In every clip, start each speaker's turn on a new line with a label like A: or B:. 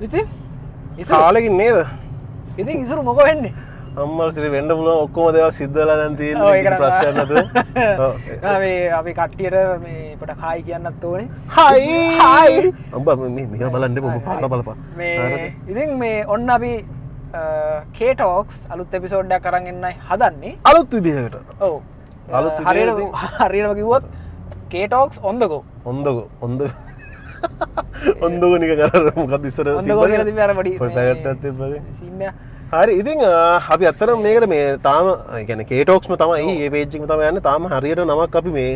A: ඉතින් ඉසුරු
B: කාලෙකින් නේද?
A: ඉතින් ඉසුරු මොකෝ වෙන්නේ?
B: අම්මා සිරි වෙන්න පුළුවන් ඔක්කොම දේවල් සිද්ධ වෙලා දැන් තියෙන්නේ.
A: ඔව්, ඒක
B: කිසි
A: නම්
B: ප්‍රශ්නයක් නැතුව. ඔව්.
A: නෑ, මේ අපි කට්ටියට මේ පොඩක් හායි කියන්නත් ඕනේ.
B: හයි හයි. අම්බා මේ මේවා බලන්න එපා, ඔබ පාර බලපන්.
A: මේ
B: හරිද?
A: ඉතින් මේ ඔන්න අපි කේටෝක්ස් අලුත් එපිසෝඩ් එකක් අරන් එන්නයි හදන්නේ.
B: අලුත් විදිහකට.
A: ඔව්.
B: අලුත් විදිහට ඉතින්
A: හරියටම කිව්වොත් කේටෝක්ස් on the go.
B: on the go, on the on the go නිකන් අර මොකක්ද ඉස්සර
A: on the go කියලා තිබ්බේ අර පොඩි
B: පොඩි
A: මේ
B: පැකට් එකක් තිබ්බනේ.
A: සීන් එක.
B: හරි ඉතින් අපි ඇත්තටම මේකට මේ තාම ඒ කියන්නේ කේටෝක්ස්ම තමයි මේ පේජ් එකම තමයි යන්නේ. තාම හරියට නමක් අපි මේ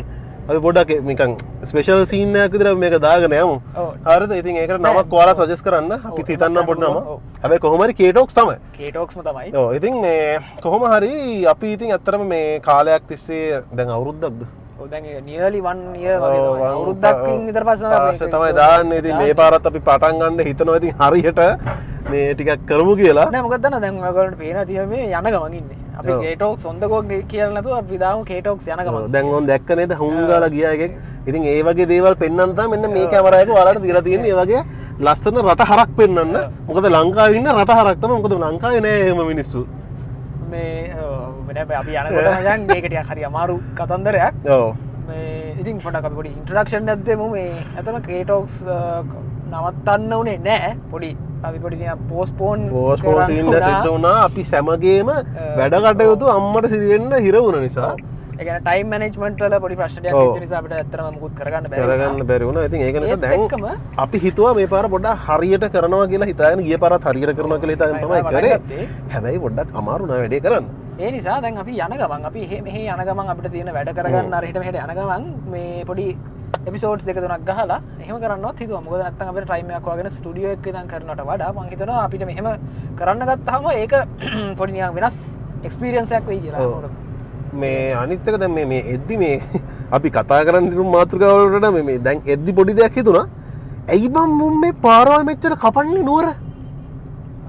B: අපි පොඩ්ඩක් නිකන් ස්පෙෂල් සීන් එකක් විතර අපි මේක දාගෙන යමු.
A: ඔව්.
B: හරිද? ඉතින් ඒකට නමක් ඔයාලා සජෙස්ට් කරන්න. අපි
A: ඔව්,
B: හිතන්න
A: එහෙම
B: පොඩි නම.
A: ඔව්.
B: හැබැයි කොහොම හරි කේටෝක්ස් තමයි.
A: කේටෝක්ස්ම තමයි.
B: ඔව් ඉතින් මේ කොහොම හරි අපි ඉතින් ඇත්තටම මේ කාලයක් තිස්සේ දැන් අවුරුද්දක්ද?
A: ඔව්, දැන් ඒ නියර්ලි 1 year වගේ
B: ඔව්,
A: තමයි. අවුරුද්දකින් විතර පස්සේ තමයි අපි
B: පස්සේ
A: ඒක
B: තමයි
A: episode
B: දාන්නේ. ඉතින් මේ
A: දාන්නේ.
B: පාරත් අපි පටන් ගන්න හිතනවා ඉතින් හරියට මේ ටිකක් කරමු කියලා.
A: නෑ, මොකද දන්නවද දැන් ඔයගොල්ලන්ට පේනවා තියෙන මේ යන ගමන් ඉන්නේ. අපි
B: ඔව්.
A: කේටෝක්ස් on the go කියලා නැතුව අපි දාමු කේටෝක්ස් යන ගමන්.
B: ඔව්, දැන් ඕන් දැක්ක නේද හුංගාලා ගියා එකෙක්. ඉතින් ඒ වගේ දේවල් පෙන්වන්න තමයි මෙන්න මේ කැමරා එක ඔයාලට දීලා තියෙන්නේ. ඒ වගේ ලස්සන රට හරක් පෙන්වන්න. මොකද ලංකාවේ ඉන්න රට හරක් තමයි. මොකද ලංකාවේ නෑ එහෙම මිනිස්සු.
A: මේ ඔව්, නෑ බෑ, අපි යනකොට මචං මේක ටිකක් හරි අමාරු කතන්දරයක්.
B: ඔව්.
A: මේ ඉතින් පොඩක් අපි පොඩි ඉන්ට්‍රොඩක්ෂන් එකක් දෙමු. මේ ඇත්තම කේටෝක්ස් නවත්තන්න උනේ නෑ. පොඩි අපි පොඩි නිකන් පෝස්ට්පෝන්
B: පෝස්ට්පෝන්
A: කරන්න
B: සීන් එක
A: වුණා.
B: සිද්ධ වුණා. අපි සැමගේම වැඩ කටයුතු අම්මට සිරි වෙන්න හිර වුණ නිසා.
A: ඒ කියන්නේ ටයිම් මැනේජ්මන්ට් වල පොඩි ප්‍රශ්න ටිකක්
B: ඔව්.
A: වෙච්ච නිසා අපිට ඇත්තටම මුකුත් කරගන්න බැරි වුණා.
B: කරගන්න බැරි වුණා. ඉතින් ඒක නිසා
A: ඒත්
B: දැන්
A: එක්කම
B: අපි හිතුවා මේ පාර පොඩ්ඩක් හරියට කරනවා කියලා හිතාගෙන ගිය පාරත් හරියට කරනවා කියලා හිතාගෙන තමයි
A: පටන්
B: කරේ.
A: ගත්තේ.
B: හැබැයි පොඩ්ඩක් අමාරු නෑ වැඩේ කරන්න.
A: ඒ නිසා දැන් අපි යන ගමන් අපි එහෙ මෙහෙ යන ගමන් අපිට තියෙන වැඩ කරගන්න අර හිට මෙහෙට යන ගමන් මේ පොඩි එපිසෝඩ්ස් දෙක තුනක් ගහලා එහෙම කරන්නවත් හිතුවා. මොකද නැත්තම් අපිට ටයිම් එකක් හොයාගෙන ස්ටුඩියෝ එකක ඉඳන් කරනවට වඩා මං හිතනවා අපිට මෙහෙම කරන්න ගත්තාම ඒක පොඩි නිකන් වෙනස් එක්ස්පීරියන්ස් එකක් වෙයි කියලා.
B: ඔව්.
A: හැමෝටම.
B: මේ අනිත් එක දැන් මේ එද්දි මේ අපි කතා කරන්න හිටපු මාතෘකාව වලට වඩා මේ දැන් එද්දි පොඩි දෙයක් හිතුණා. ඇයි බං මුන් මේ පාරවල් මෙච්චර කපන්නේ නුවර?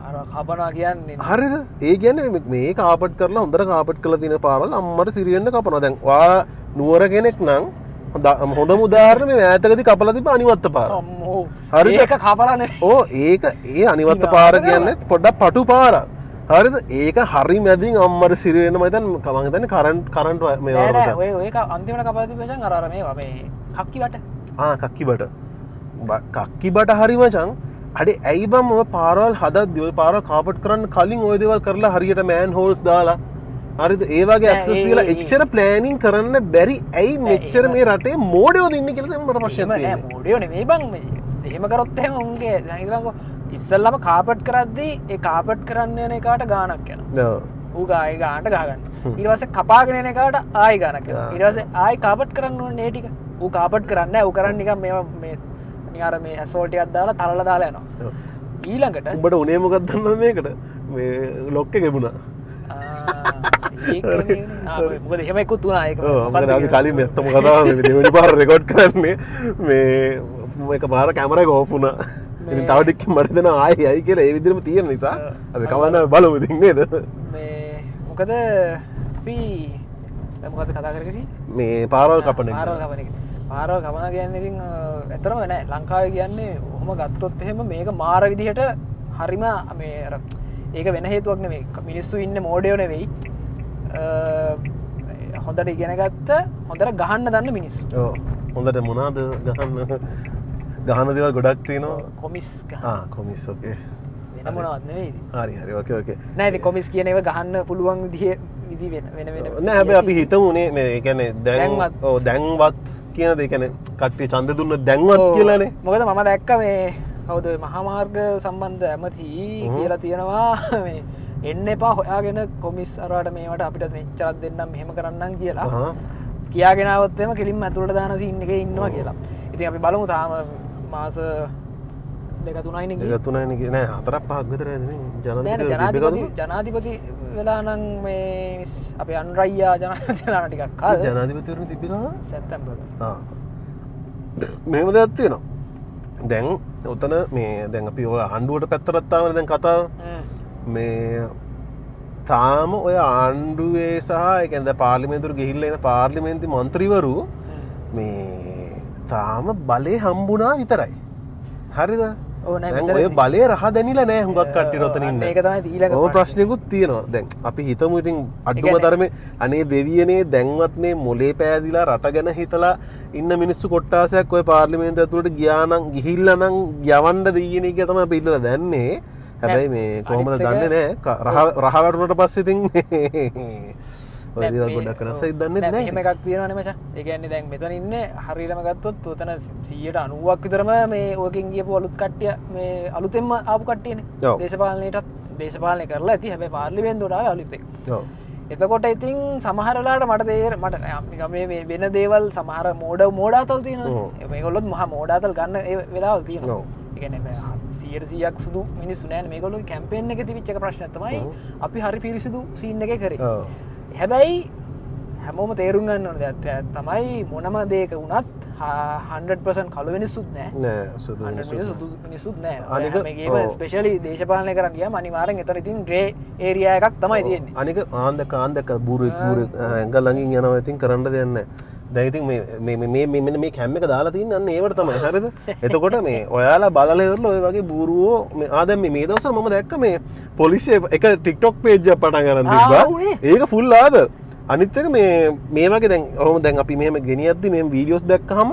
A: අර කපනවා කියන්නේ
B: හරිද? ඒ කියන්නේ මේ කාපට් කරලා හොඳට කාපට් කරලා තියෙන පාරවල් අම්මට සිරි වෙන්න කපනවා. දැන් ඔයා නුවර කෙනෙක් නම් හොඳම උදාහරණ මේ ඈතකදී කපලා තිබ්බ අනිවත්ත පාර.
A: අම්මෝ.
B: හරිද?
A: ඒක කපලා නෙවෙයි.
B: ඔව්, ඒ අනිවත්ත පාර
A: විනාශ
B: කියන්නේ පොඩ්ඩක් පටු පාරක්. හරිද? ඒක හරි මැදින් අම්මට සිරි වෙන්න මම හිතන්නේ මං හිතන්නේ කරන්ට් මේ
A: නෑ,
B: වල
A: නෑ,
B: මචං.
A: ඔය අන්තිමට කපලා තිබ්බ මචං අර මේවා මේ කක්කි බට.
B: කක්කි බට. කක්කි බට හරි මචං. අඩේ ඇයි බං ඔය පාරවල් හදද්දි ඔය පාරවල් කාපට් කරන්න කලින් ඔය දේවල් කරලා හරියට මෑන් හෝල්ස් දාලා හරිද? ඒ වගේ
A: නෑ,
B: ඇක්සස් තියලා එච්චර ප්ලෑනින් කරන්න බැරි ඇයි
A: නෑ,
B: මෙච්චර
A: එහෙම
B: මේ රටේ මෝඩයෝ ඉන්නේ කියලා තමයි මට ප්‍රශ්නයක්
A: එහෙම නෑ,
B: තියෙන්නේ.
A: මෝඩයෝ නෙමෙයි බං මේ. එහෙම කරොත් එහෙම උන්ගේ දැන් හිතන්නකෝ ඉස්සෙල්ලාම කාපට් කරද්දි ඒ කාපට් කරන්න යන එකාට ගාණක් යනවා.
B: ඔව්.
A: ඌ ඒ ගාණට ගහ ගන්නවා. ඊට පස්සේ කපාගෙන යන එකාට ආයි ගාණක් යනවා. ඊට පස්සේ ආයි කාපට් කරන්න ඕනේ ඒ ටික. ඌ කාපට් කරන්නේ නෑ. ඌ කරන්නේ නිකන් මේවා මේ නිකන් අර මේ ඇස්ෆෝල්ට් ටිකක් දාලා තලලා දාලා යනවා. ඊළඟට
B: උඹට උනේ මොකක්ද දන්නවද මේකට? මේ ලොක් එක එබුණා.
A: ඒක නේ. මොකද එහෙම එකකුත් වුණා. ඒක
B: ඔව්,
A: මොකද්ද
B: මොකද අපි
A: කියලා.
B: කලින් ඇත්තම කතාව මේ දෙවෙනි පාර රෙකෝඩ් කරන්නේ මේ එක පාර කැමරා එක ඔෆ් වුණා. ඉතින් තව ටිකකින් මට දෙනවා ආයෙ යයි කියලා ඒ විදිහටම තියෙන නිසා අපි කවන්න බලමු ඉතින් නේද?
A: මේ මොකද අපි දැන් මොකද්ද කතා කරගෙන හිටියේ?
B: මේ පාරවල් කපන එක.
A: පාරවල් කපන එක. පාරවල් කපන කියන්නේ ඉතින් ඇත්තටම නෑ ලංකාවේ කියන්නේ ඔහොම ගත්තොත් එහෙම මේක මාර විදිහට හරිම මේ අර ඒක වෙන හේතුවක් නෙමෙයි. මිනිස්සු ඉන්නේ මෝඩයෝ නෙවෙයි. හොඳට ඉගෙන ගත්ත, හොඳට ගහන්න දන්න මිනිස්සු.
B: ඔව්. හොඳට මොනවාද ගහන්න? ගහන දේවල් ගොඩක් තියෙනවා.
A: කොමිස් ගහන්න.
B: කොමිස්, ඔකේ.
A: වෙන මොනවත් නෙවෙයි ඉතින්.
B: හරි, හරි, ඔකේ, ඔකේ.
A: නෑ, ඉතින් කොමිස් කියන ඒවා ගහන්න පුළුවන් විදි වෙන වෙන
B: නෑ, හැබැයි අපි හිතමු නේ මේ, ඒ කියන්නේ දැන්
A: දැන්වත්.
B: ඔව්, දැන්වත් කියන දේ, ඒ කියන්නේ කට්ටිය ඡන්ද දුන්න දැන්වත්
A: ඔව්.
B: කියලානේ.
A: මොකද මම දැක්ක මේ කවුද ඔය මහා මාර්ග සම්බන්ධ ඇමති කියලා තියෙනවා මේ එන්න එපා හොයාගෙන කොමිස් අරවට මේවට අපිට මෙච්චරක් දෙන්නම් මෙහෙම කරන්නම් කියලා. කියාගෙන ආවොත් එහෙම කෙලින්ම ඇතුළට දාන සීන් එකේ ඉන්නවා කියලා. ඉතින් අපි බලමු තාම මාස දෙක තුනයිනේ ගියේ.
B: දෙක තුනයිනේ ගියේ. නෑ, හතරක් පහක් විතර ඇති නේ.
A: නෑ, නෑ,
B: ජනාධිපති තිබ්බේ
A: ජනාධිපති වෙලා නම් මේ අපේ අනුරයියා ජනාධිපති වෙලා නම් ටිකක් කල්.
B: ජනාධිපතිවරුන් තිබ්බේ කවද?
A: සැප්තැම්බර්.
B: මෙහෙම දෙයක් තියෙනවා. දැන් ඔතන මේ දැන් අපි ඔය ආණ්ඩුවට පැත්තටත් ආවනේ දැන් කතාව. මේ තාම ඔය ආණ්ඩුවේ සහ ඒ කියන්නේ දැන් පාර්ලිමේන්තුවට ගිහිල්ලා එන පාර්ලිමේන්තු මන්ත්‍රීවරු මේ තාම බලේ හම්බුණා විතරයි. හරිද?
A: ඔව් නෑ
B: දැන් ඔය බලය රහ දැනිලා නෑ හුඟක් කට්ටියට ඔතන ඉන්න.
A: ඒක තමයි ඊළඟ
B: ඔව් ප්‍රශ්නෙකුත් තියෙනවා. දැන් අපි හිතමු ඉතින් අඩුම තරමේ අනේ දෙවියනේ දැන්වත් මේ මොලේ පෑදිලා රට ගැන හිතලා ඉන්න මිනිස්සු කොට්ටාසයක් ඔය පාර්ලිමේන්තුව ඇතුළට ගියා නම් ගිහිල්ලා නම් යවන්න දෙයියනේ කියලා තමයි අපි ඉල්ලලා දැම්මේ. හැබැයි මේ කොහොමද දන්නේ නෑ. රහ වැටුණට පස්සේ ඉතින් ඔය දේවල් ගොඩක් වෙනස් වෙයි දන්නේ නෑ.
A: එහෙම එකක් තියෙනවනේ මචං. ඒ කියන්නේ දැන් මෙතන ඉන්නේ හරියටම ගත්තොත් ඔතන 90%ක් විතරම මේ ඔයකින් ගියපු අලුත් කට්ටිය මේ අලුතෙන්ම ආපු කට්ටියනේ. දේශපාලනයටත් දේශපාලනය කරලා ඇති. හැබැයි පාර්ලිමේන්තුවට ආවේ අලුතෙන්.
B: ඔව්.
A: එතකොට ඉතින් සමහර වෙලාවට මට නිකන් මේ වෙන දේවල් සමහර මෝඩ අතල් තියෙනවනේ. මේගොල්ලොත් මහා මෝඩ අතල් ගන්න ඒ වෙලාවල් තියෙනවා. ඒ කියන්නේ 100%ක් සුදු මිනිස්සු නෑනේ. මේගොල්ලෝ කැම්පේන් එකේ තිබිච්ච එක ප්‍රශ්නයක් තමයි අපි හරි පිරිසිදු සීන් එකේ කරේ. හැබැයි හැමෝම තේරුම් ගන්න ඕන දෙයක් තමයි මොනම දෙයක වුණත් 100% කළු මිනිස්සුත් නෑ.
B: නෑ සුදු
A: මිනිස්සුත් නෑ. අනික මේකේම ස්පෙෂලි දේශපාලනය කරන් ගියාම අනිවාර්යෙන් එතන ඉතින් ග්‍රේ ඒරියා එකක් තමයි තියෙන්නේ.
B: අනික ආන්දක බූරුවෙක් ඇඟ ළඟින් යනවා ඉතින් කරන්න දෙයක් නෑ. දැන් ඉතින් මේ මේ මේ මේ මෙන්න මේ කැම් එක දාලා තින්නේ අන්න ඒවට තමයි. හරිද? එතකොට මේ ඔයාලා බලලා ඉවරලා ඔය වගේ බූරුවෝ මේ දැන් මේ දවස්වල මම දැක්ක මේ පොලිසිය එක TikTok page එකක් පටන් අරන් තිබ්බා. ඒක ෆුල් ආද. අනිත් එක මේ මේ වගේ දැන් ඔහොම දැන් අපි මෙහෙම ගෙනියද්දි මේ වීඩියෝස් දැක්කහම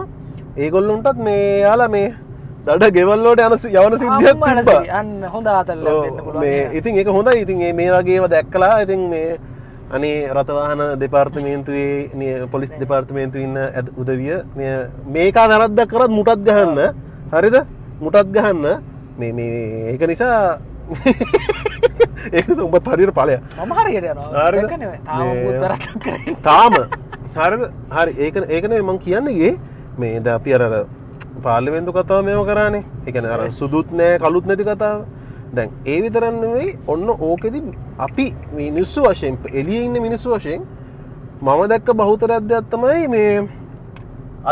B: ඒගොල්ලොන්ටත් මේ යාලා මේ දඩ ගෙවල් වලට යන යවන සිද්ධියක් තිබ්බා.
A: අන්න හොඳ ආතල්ලක් දෙන්න පුළුවන්.
B: මේ ඉතින් ඒක හොඳයි. ඉතින් මේ වගේ ඒවා දැක්කලා ඉතින් මේ අනේ රථවාහන දෙපාර්තමේන්තුවේ පොලිස් දෙපාර්තමේන්තුවේ ඉන්න උදවිය මේ මේකා වැරද්දක් කරත් මුටත් ගහන්න. හරිද? මුටත් ගහන්න. මේ මේ ඒක නිසා ඒක නිසා උඹත් හරියට ඵලයක්.
A: මම හරියට යනවා. දැක්කනේ තාම මුත් වැරද්දක් කරන්නේ.
B: තාම. හරිද? හරි. ඒක නෙවෙයි මං කියන්නේ ගියේ මේ දැන් අපි අර පාර්ලිමේන්තු කතාව මේව කරානේ. ඒ කියන්නේ අර සුදුත් නෑ කළුත් නැති කතාව. දැන් ඒ විතරක් නෙවෙයි ඔන්න ඕකෙදි අපි මිනිස්සු වශයෙන් එළියේ ඉන්න මිනිස්සු වශයෙන් මම දැක්ක බහුතරයක් දෙයක් තමයි මේ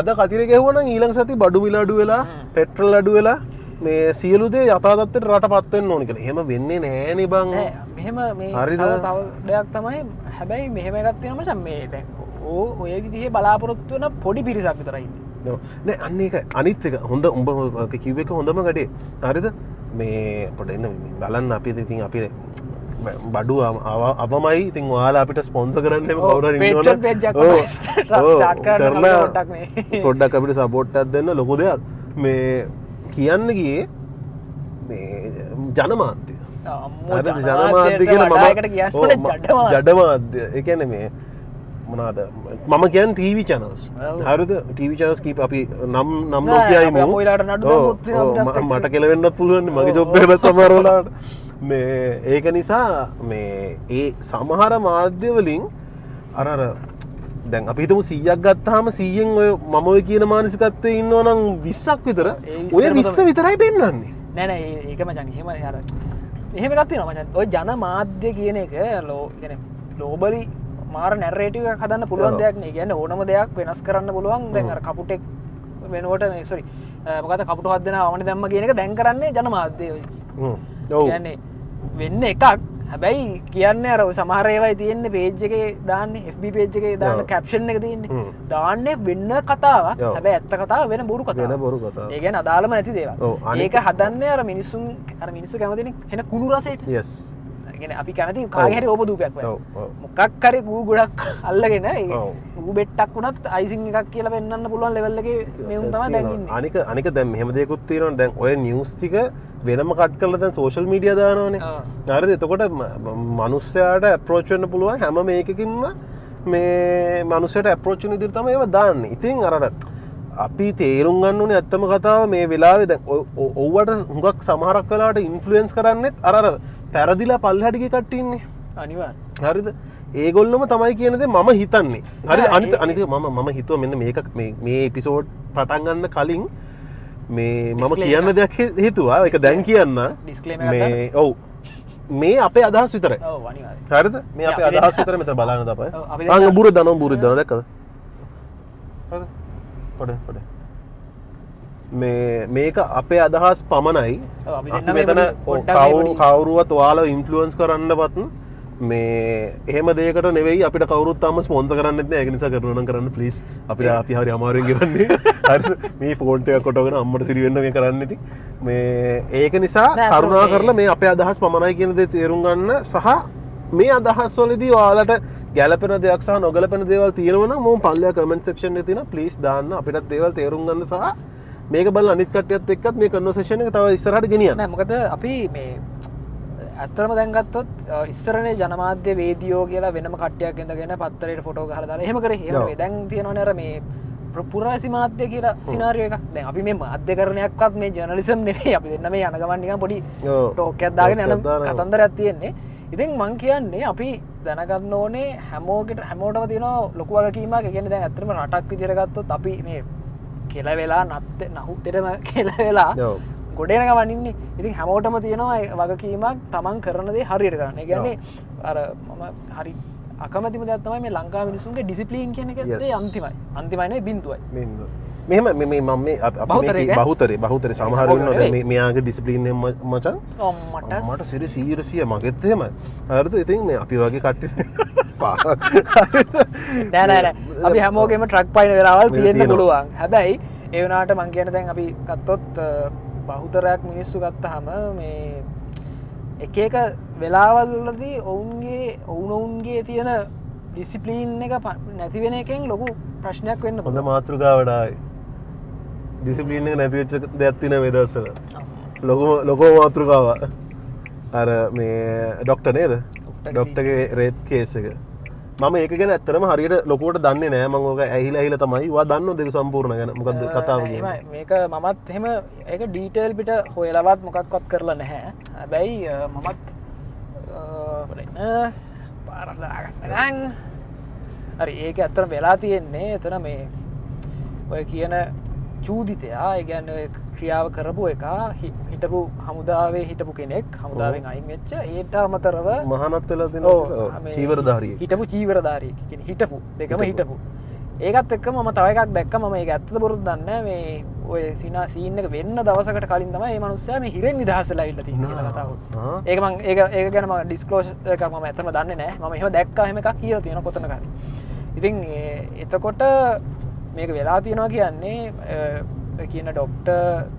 B: අද කතිර ගැහුවා නම් ඊළඟ සතිය බඩු මිල අඩු වෙලා පෙට්‍රල් අඩු වෙලා මේ සියලු දේ යථා තත්ත්වයට රටපත් වෙන්න ඕන කියලා. එහෙම වෙන්නේ නෑනේ බං.
A: නෑ මෙහෙම මේ තව දෙයක් තමයි හැබැයි මෙහෙම එකක් තියෙනවා මචං මේ දැන් ඔය විදිහේ බලාපොරොත්තු වෙන පොඩි පිරිසක් විතරයි ඉන්නේ.
B: ඔව්. නෑ අන්න ඒක අනිත් එක හොඳ උඹ කිව්ව එක හොඳම වැඩේ. හරිද? මේ පොඩ එන්න බලන්න අපි ඉතින් අපි බඩු අවමයි ඉතින් ඔයාලා අපිට ස්පොන්සර් කරන්න එහෙම කවුරු හරි ඉන්නවනම්
A: ස්ටාර්ට් කරන්න පොඩ්ඩක් මේ
B: පොඩ්ඩක් අපිට සපෝට් එකක් දෙන්න ලොකු දෙයක්. මේ කියන්න ගියේ මේ ජනමාධ්‍ය. ජනමාධ්‍ය කියලා මම ජඩමාධ්‍ය. ඒ කියන්නේ මේ මොනවාද මම කියන්නේ ටීවී චැනල්ස්. හරිද? ටීවී චැනල්ස් කීප අපි නම් නම් නොකියයිමු. මට කෙලවෙන්නත් පුළුවන් මගේ ජොබ් එකත් සමහර වෙලාවට. මේ ඒක නිසා මේ ඒ සමහර මාධ්‍ය වලින් අර අර දැන් අපි හිතමු 100ක් ගත්තාම 100න් ඔය මම ඔය කියන මානසිකත්වයේ ඉන්නවා නම් 20ක් විතර ඔය 20 විතරයි පෙන්වන්නේ.
A: නෑ නෑ ඒක මචං එහෙම අර එහෙම එකක් තියෙනවා මචං. ඔය ජන මාධ්‍ය කියන එක කියන්නේ ග්ලෝබලි මාර නැරේටිව් එකක් හදන්න පුළුවන් දෙයක් නේ. කියන්නේ ඕනම දෙයක් වෙනස් කරන්න පුළුවන්. දැන් අර කපුටෙක් වෙනුවට මේ සෝරි මොකද්ද කපුටු හත් දෙනා වමනේ දැම්ම කියන එක දැන් කරන්නේ ජන මාධ්‍ය.
B: ඔව්.
A: කියන්නේ වෙන්න එකක්. හැබැයි කියන්නේ අර ඔය සමහර ඒවායි තියෙන්නේ පේජ් එකේ දාන්නේ FB page එකේ දාන කැප්ෂන් එක තියෙන්නේ. දාන්නේ වෙන කතාවක්. හැබැයි ඇත්ත කතාව වෙන බොරු කතාවක්.
B: වෙන බොරු කතාවක්.
A: ඒ කියන්නේ අදාළම නැති දේවල්. ඒක හදන්නේ අර මිනිස්සුන් අර මිනිස්සු කැමතිනේ එන කුණු රසයට.
B: යස්.
A: ඒ කියන්නේ අපි කැමති කාගේ හරි ඕපදූපයක් වෙන්න. මොකක් හරි ගූ ගොඩක් අල්ලගෙන ඒ ගූ බෙට්ටක් වුණත් අයිසිං එකක් කියලා පෙන්වන්න පුළුවන් ලෙවල් එකේ මෙවුන් තමයි දැන් ඉන්නේ.
B: අනික දැන් මෙහෙම දෙයක්ත් තියෙනවනේ. දැන් ඔය නිවුස් ටික වෙනම කට් කරලා දැන් සෝෂල් මීඩියා දානවනේ. හරිද? එතකොට මනුස්සයාට ඇප්‍රෝච් වෙන්න පුළුවන් හැම මේකකින්ම මේ මනුස්සයාට ඇප්‍රෝච් වෙන විදිහට තමයි ඒවා දාන්නේ. ඉතින් අර අපි තේරුම් ගන්න ඕනේ ඇත්තම කතාව මේ වෙලාවේ දැන් ඔව්වට හුඟක් සමහරක් වෙලාවට ඉන්ෆ්ලුවෙන්ස් කරන්නෙත් අර අර පැරදිලා පල්ලෙහාට ගිය කට්ටිය ඉන්නේ.
A: අනිවාර්යයෙන්.
B: හරිද? ඒගොල්ලොම තමයි කියන දේ මම හිතන්නේ. හරිද? අනිත් මම හිතුවා මෙන්න මේක මේ එපිසෝඩ් පටන් ගන්න කලින් මේ මම කියන්න දෙයක් හිතුවා. ඒක දැන් කියන්න. මේ ඔව් මේ අපේ අදහස් විතරයි.
A: ඔව් අනිවාර්යයෙන්.
B: හරිද? මේ අපේ අදහස් විතරයි මෙතන බලන්න තමයි. අංග බුරු දනවා බුරු දනවා දැක්කද? හරිද? පොඩ පොඩ. මේ මේක අපේ අදහස් පමණයි. අපි මෙතන කවුරුවත් ඔයාලව ඉන්ෆ්ලුවන්ස් කරන්නවත් මේ එහෙම දෙයකට නෙවෙයි අපිට කවුරුත් තාම ස්පොන්සර් කරන්නෙත් නෑ. ඒක නිසා කරනවා නම් කරන්න ප්ලීස්. අපිට අපි හරි අමාරුවෙන් ගෙවන්නේ. හරිද? මේ ෆෝන් ටිකක් කොටවගෙන අම්මට සිරි වෙන්න මේ කරන්න ඉතින්. මේ ඒක නිසා කරුණා කරලා මේ අපේ අදහස් පමණයි කියන දේ තේරුම් ගන්න සහ මේ අදහස් වලදී ඔයාලට ගැළපෙන දෙයක් සහ නොගැළපෙන දේවල් තියෙනවා නම් මොම් පල්ලෙහා කමෙන්ට් සෙක්ෂන් එකේ තියෙනවා ප්ලීස් දාන්න. අපිටත් දේවල් තේරුම් ගන්න සහ මේක බලන අනිත් කට්ටියත් එක්කත් මේ කන්වර්සේෂන් එක තව ඉස්සරහට ගෙනියන්න.
A: නෑ මොකද අපි මේ ඇත්තටම දැන් ගත්තොත් ඉස්සරනේ ජනමාධ්‍ය වේදියෝ කියලා වෙනම කට්ටියක් ඉඳගෙන පත්තරේට ෆොටෝ ගහලා දාලා එහෙම කරේ. එහෙම නෙවෙයි. දැන් තියෙනවනේ අර මේ පුරවැසි මාධ්‍ය කියලා සිනාරියෝ එකක්. දැන් අපි මේ මාධ්‍යකරණයක්වත් මේ ජර්නලිසම් නෙවෙයි. අපි දෙන්න මේ යන ගමන් නිකන් පොඩි ටෝක් එකක් දාගෙන යන කතන්දරයක් තියෙන්නේ. ඉතින් මං කියන්නේ අපි දැනගන්න ඕනේ හැමෝටම තියෙන ලොකු වගකීමක්. ඒ කියන්නේ දැන් ඇත්තටම රටක් විදියට ගත්තොත් අපි මේ කෙල වෙලා නහුටෙටම කෙල වෙලා ගොඩ එන ගමන් ඉන්නේ. ඉතින් හැමෝටම තියෙනවා වගකීමක් තමන් කරන දේ හරියට කරන්න. ඒ කියන්නේ අර මම හරි අකමැතිම දෙයක් තමයි මේ ලංකාවේ මිනිස්සුන්ගේ ඩිසිප්ලින් කියන එක දේ අන්තිමයි. අන්තිමයි නෙවෙයි බින්දුවයි.
B: බින්දුව. මෙහෙම මේ මම මේ අපි මේ බහුතරේ සමහර ඉන්නවා දැන් මේ මෙයාගේ ඩිසිප්ලින් එක මචං මට සිරි 100 මගෙත් එහෙමයි. හරිද? ඉතින් මේ අපි වගේ කට්ටිය
A: නෑ නෑ නෑ අපි හැමෝගෙම ට්‍රක් පයින් වෙලාවල් තියෙන්න පුළුවන්. හැබැයි ඒ වුණාට මං කියන්නේ දැන් අපි ගත්තොත් බහුතරයක් මිනිස්සු ගත්තාම මේ එක එක වෙලාවල් වලදී ඔවුන්ගේ තියෙන ඩිසිප්ලින් එක නැති වෙන එකෙන් ලොකු ප්‍රශ්නයක් වෙන්න
B: පුළුවන්. හොඳ මාතෘකාවට ආවේ. ඩිසිප්ලින් එක නැති වෙච්ච දෙයක් තියෙනවා මේ දවස්වල. ලොකම මාතෘකාව. අර මේ ඩොක්ටර් නේද? ඩොක්ටර්ගේ රේප් කේස් එක. මම ඒක ගැන ඇත්තටම හරියට ලොකුවට දන්නේ නෑ. මම ඕක ඇහිලා තමයි. ඔයා දන්නවද ඒක සම්පූර්ණ ගැන? මොකද්ද කතාව කියන්නේ?
A: මේක මමත් එහෙම ඒක ඩීටේල් පිට හොයලවත් මොකක්වත් කරලා නැහැ. හැබැයි මමත් බලන්න පාරක් දාගන්න දැන්. හරි ඒක ඇත්තටම වෙලා තියෙන්නේ එතන මේ ඔය කියන චූදිතයා, ඒ කියන්නේ ඔය ක්‍රියාව කරපු එක හිටපු හමුදාවේ හිටපු කෙනෙක්, හමුදාවෙන් අයින් වෙච්ච, ඒට අමතරව
B: මහානත් වෙලා තියෙන චීවරධාරියෙක්.
A: හිටපු චීවරධාරියෙක්. කියන්නේ හිටපු දෙකම හිටපු. ඒකත් එක්කම මම තව එකක් දැක්කා. මම ඒක ඇත්තද බොරුද දන්නේ නැහැ. මේ ඔය සීන් එක වෙන්න දවසකට කලින් තමයි මේ මිනිස්සයා මේ හිරෙන් නිදහස් වෙලා ඇවිල්ලා තියෙන්නේ කියලා කතාව. ඒක මං ඒක ගැන මම ඩිස්ක්ලෝස් එකක් මම ඇත්තටම දන්නේ නැහැ. මම එහෙම දැක්කා එහෙම එකක් කියලා තියෙනවා කොතනක හරි. ඉතින් එතකොට මේක වෙලා තියෙනවා කියන්නේ කියන ඩොක්ටර්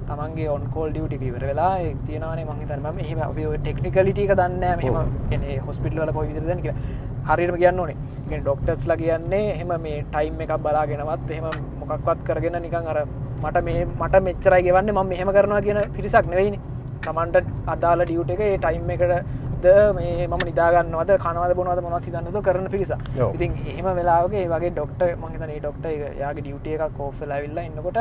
A: තමන්ගේ ඔන් කෝල් ඩියුටි එක ඉවර වෙලා ඒ තියෙනවානේ මං හිතන්නේ මම එහෙම අපි ඔය ටෙක්නිකලිටි එක දන්නේ නැහැ. මෙහෙම කියන්නේ හොස්පිටල් වල කොයි විදිහටද දන්නේ කියලා හරියටම කියන්න ඕනේ. ඒ කියන්නේ ඩොක්ටර්ස්ලා කියන්නේ එහෙම මේ ටයිම් එකක් බලාගෙනවත් එහෙම මොකක්වත් කරගෙන නිකන් අර මට මෙච්චරයි ගෙවන්නේ මම මෙහෙම කරනවා කියන පිරිසක් නෙවෙයිනේ. තමන්ට අදාළ ඩියුටි එක ඒ ටයිම් එකටද මේ මම නිදා ගන්නවද කනවද බොනවද මොනවද හිතන්නද කරන පිරිසක්. ඉතින් එහෙම වෙලාවක ඒ වගේ ඩොක්ටර් මං හිතන්නේ ඒ ඩොක්ටර් එයාගේ ඩියුටි එකක් ඕෆ් වෙලා ඇවිල්ලා ඉන්නකොට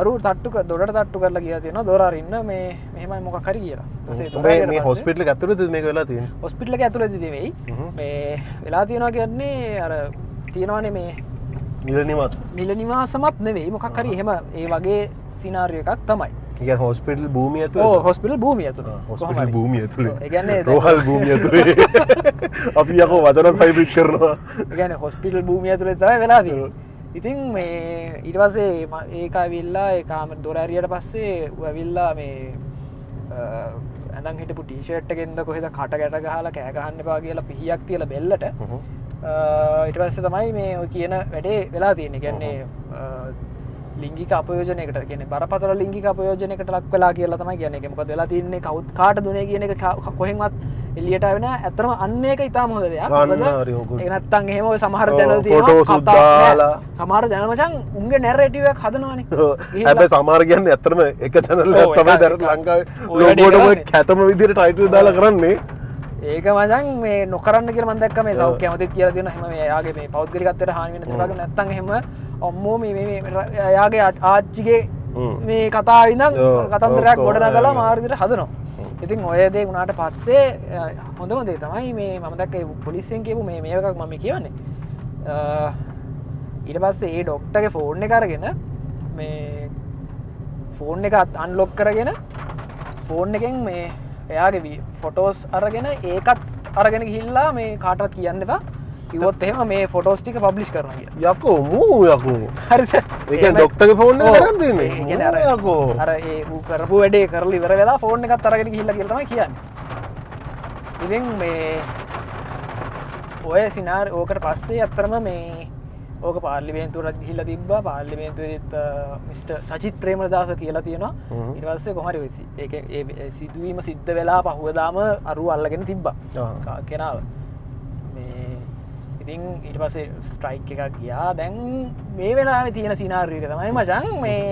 A: අරු දොරට තට්ටු කරලා ගියා තියෙනවා දොර අරින්න මේ මෙහෙමයි මොකක් හරි කියලා. ඊපස්සේ
B: මේ හොස්පිටල් එක ඇතුළතද මේක වෙලා තියෙන්නේ?
A: හොස්පිටල් එක ඇතුළතද නෙවෙයි. මේ වෙලා තියෙනවා කියන්නේ අර තියෙනවානේ මේ
B: නිල නිවාස.
A: නිල නිවාසමත් නෙවෙයි මොකක් හරි එහෙම ඒ වගේ සිනාරියෝ එකක් තමයි.
B: ඒ කියන්නේ හොස්පිටල් භූමිය ඇතුළේ.
A: ඔව් හොස්පිටල් භූමිය ඇතුළේ.
B: හොස්පිටල් භූමිය ඇතුළේ.
A: ඒ කියන්නේ
B: රෝහල් භූමිය ඇතුළේ. අපි යකෝ වචනත් හයිබ්‍රිඩ් කරනවා.
A: ඒ කියන්නේ හොස්පිටල් භූමිය ඇතුළේ තමයි වෙලා තියෙන්නේ. ඉතින් මේ ඊට පස්සේ ඒක ඇවිල්ලා ඒ කාමර දොර ඇරියට පස්සේ ඌ ඇවිල්ලා මේ ඇඳන් හිටපු ටී-ෂර්ට් එකෙන්ද කොහෙද කට ගැට ගහලා කෑ ගහන්න එපා කියලා පිහියක් තියලා බෙල්ලට ඊට පස්සේ තමයි මේ ඔය කියන වැඩේ වෙලා තියෙන්නේ. කියන්නේ ලිංගික අපයෝජනයකට, කියන්නේ බරපතල ලිංගික අපයෝජනයකට ලක් වෙලා කියලා තමයි කියන්නේ. ඒක මොකද වෙලා තියෙන්නේ කවුද කාට දුනේ කියන එක කොහෙන්වත් එළියට ආවේ නෑ. ඇත්තටම අන්න ඒක ඉතාම හොඳ දෙයක්. මොකද ඒක නැත්තම් එහෙම ඔය සමහර චැනල් තියෙනවා කතා සමහර චැනල් මචං උන්ගේ නැරේටිව් එකක් හදනවනේ.
B: හැබැයි සමහර කියන්නේ ඇත්තටම එක චැනල් එකක් තමයි දැන් ලංකාවේ ලෝකෝටම කැතම විදිහට ටයිටල් දාලා කරන්නේ.
A: ඒක මචං මේ නොකරන්න කියලා මම දැක්කා මේ සෞඛ්‍ය ඇමතිත් කියලා තියෙනවා. එහෙම මේ එයාගේ මේ පෞද්ගලිකත්වයට හානි වෙන දේවල් නැත්තම් එහෙම අම්මෝ මේ මේ එයාගේ ආච්චිගේ මේ කතාව ඉඳන් කතන්දරයක් ගොඩනගලා මාර විදිහට හදනවා. ඉතින් ඔය දේ වුණාට පස්සේ හොඳම දේ තමයි මේ මම දැක්ක ඒ පොලිසියෙන් කියපු මේ මේ එකක් මම කියවන්නේ. ඊට පස්සේ ඒ ඩොක්ටර්ගේ ෆෝන් එක අරගෙන මේ ෆෝන් එක අන්ලොක් කරගෙන ෆෝන් එකෙන් මේ එයාගේ ෆොටෝස් අරගෙන ඒකත් අරගෙන ගිහිල්ලා මේ කාටවත් කියන්න එපා කිව්වොත් එහෙම මේ ෆොටෝස් ටික පබ්ලිෂ් කරනවා කියලා.
B: යකෝ මූ යකෝ.
A: හරිද?
B: ඒ කියන්නේ ඩොක්ටර්ගේ ෆෝන් එක අරන් තියෙන්නේ.
A: ඒ කියන්නේ අර යකෝ අර ඒ ඌ කරපු වැඩේ කරලා ඉවර වෙලා ෆෝන් එකත් අරගෙන ගිහිල්ලා කියලා තමයි කියන්නේ. ඉතින් මේ ඔය සිනාරි ඕකට පස්සේ ඇත්තටම මේ ඕක පාර්ලිමේන්තුවටත් ගිහිල්ලා තිබ්බා. පාර්ලිමේන්තුවේදීත් මිස්ටර් සජිත් ප්‍රේමදාස කියලා තියෙනවා. ඊට පස්සේ කොහොම හරි ඔය ඒක ඒ සිදුවීම සිද්ධ වෙලා පහුවදාම අරුව අල්ලගෙන තිබ්බා කෙනාව. මේ ඉතින් ඊට පස්සේ ස්ට්‍රයික් එකක් ගියා. දැන් මේ වෙලාවේ තියෙන සිනාරියෝ එක තමයි මචං මේ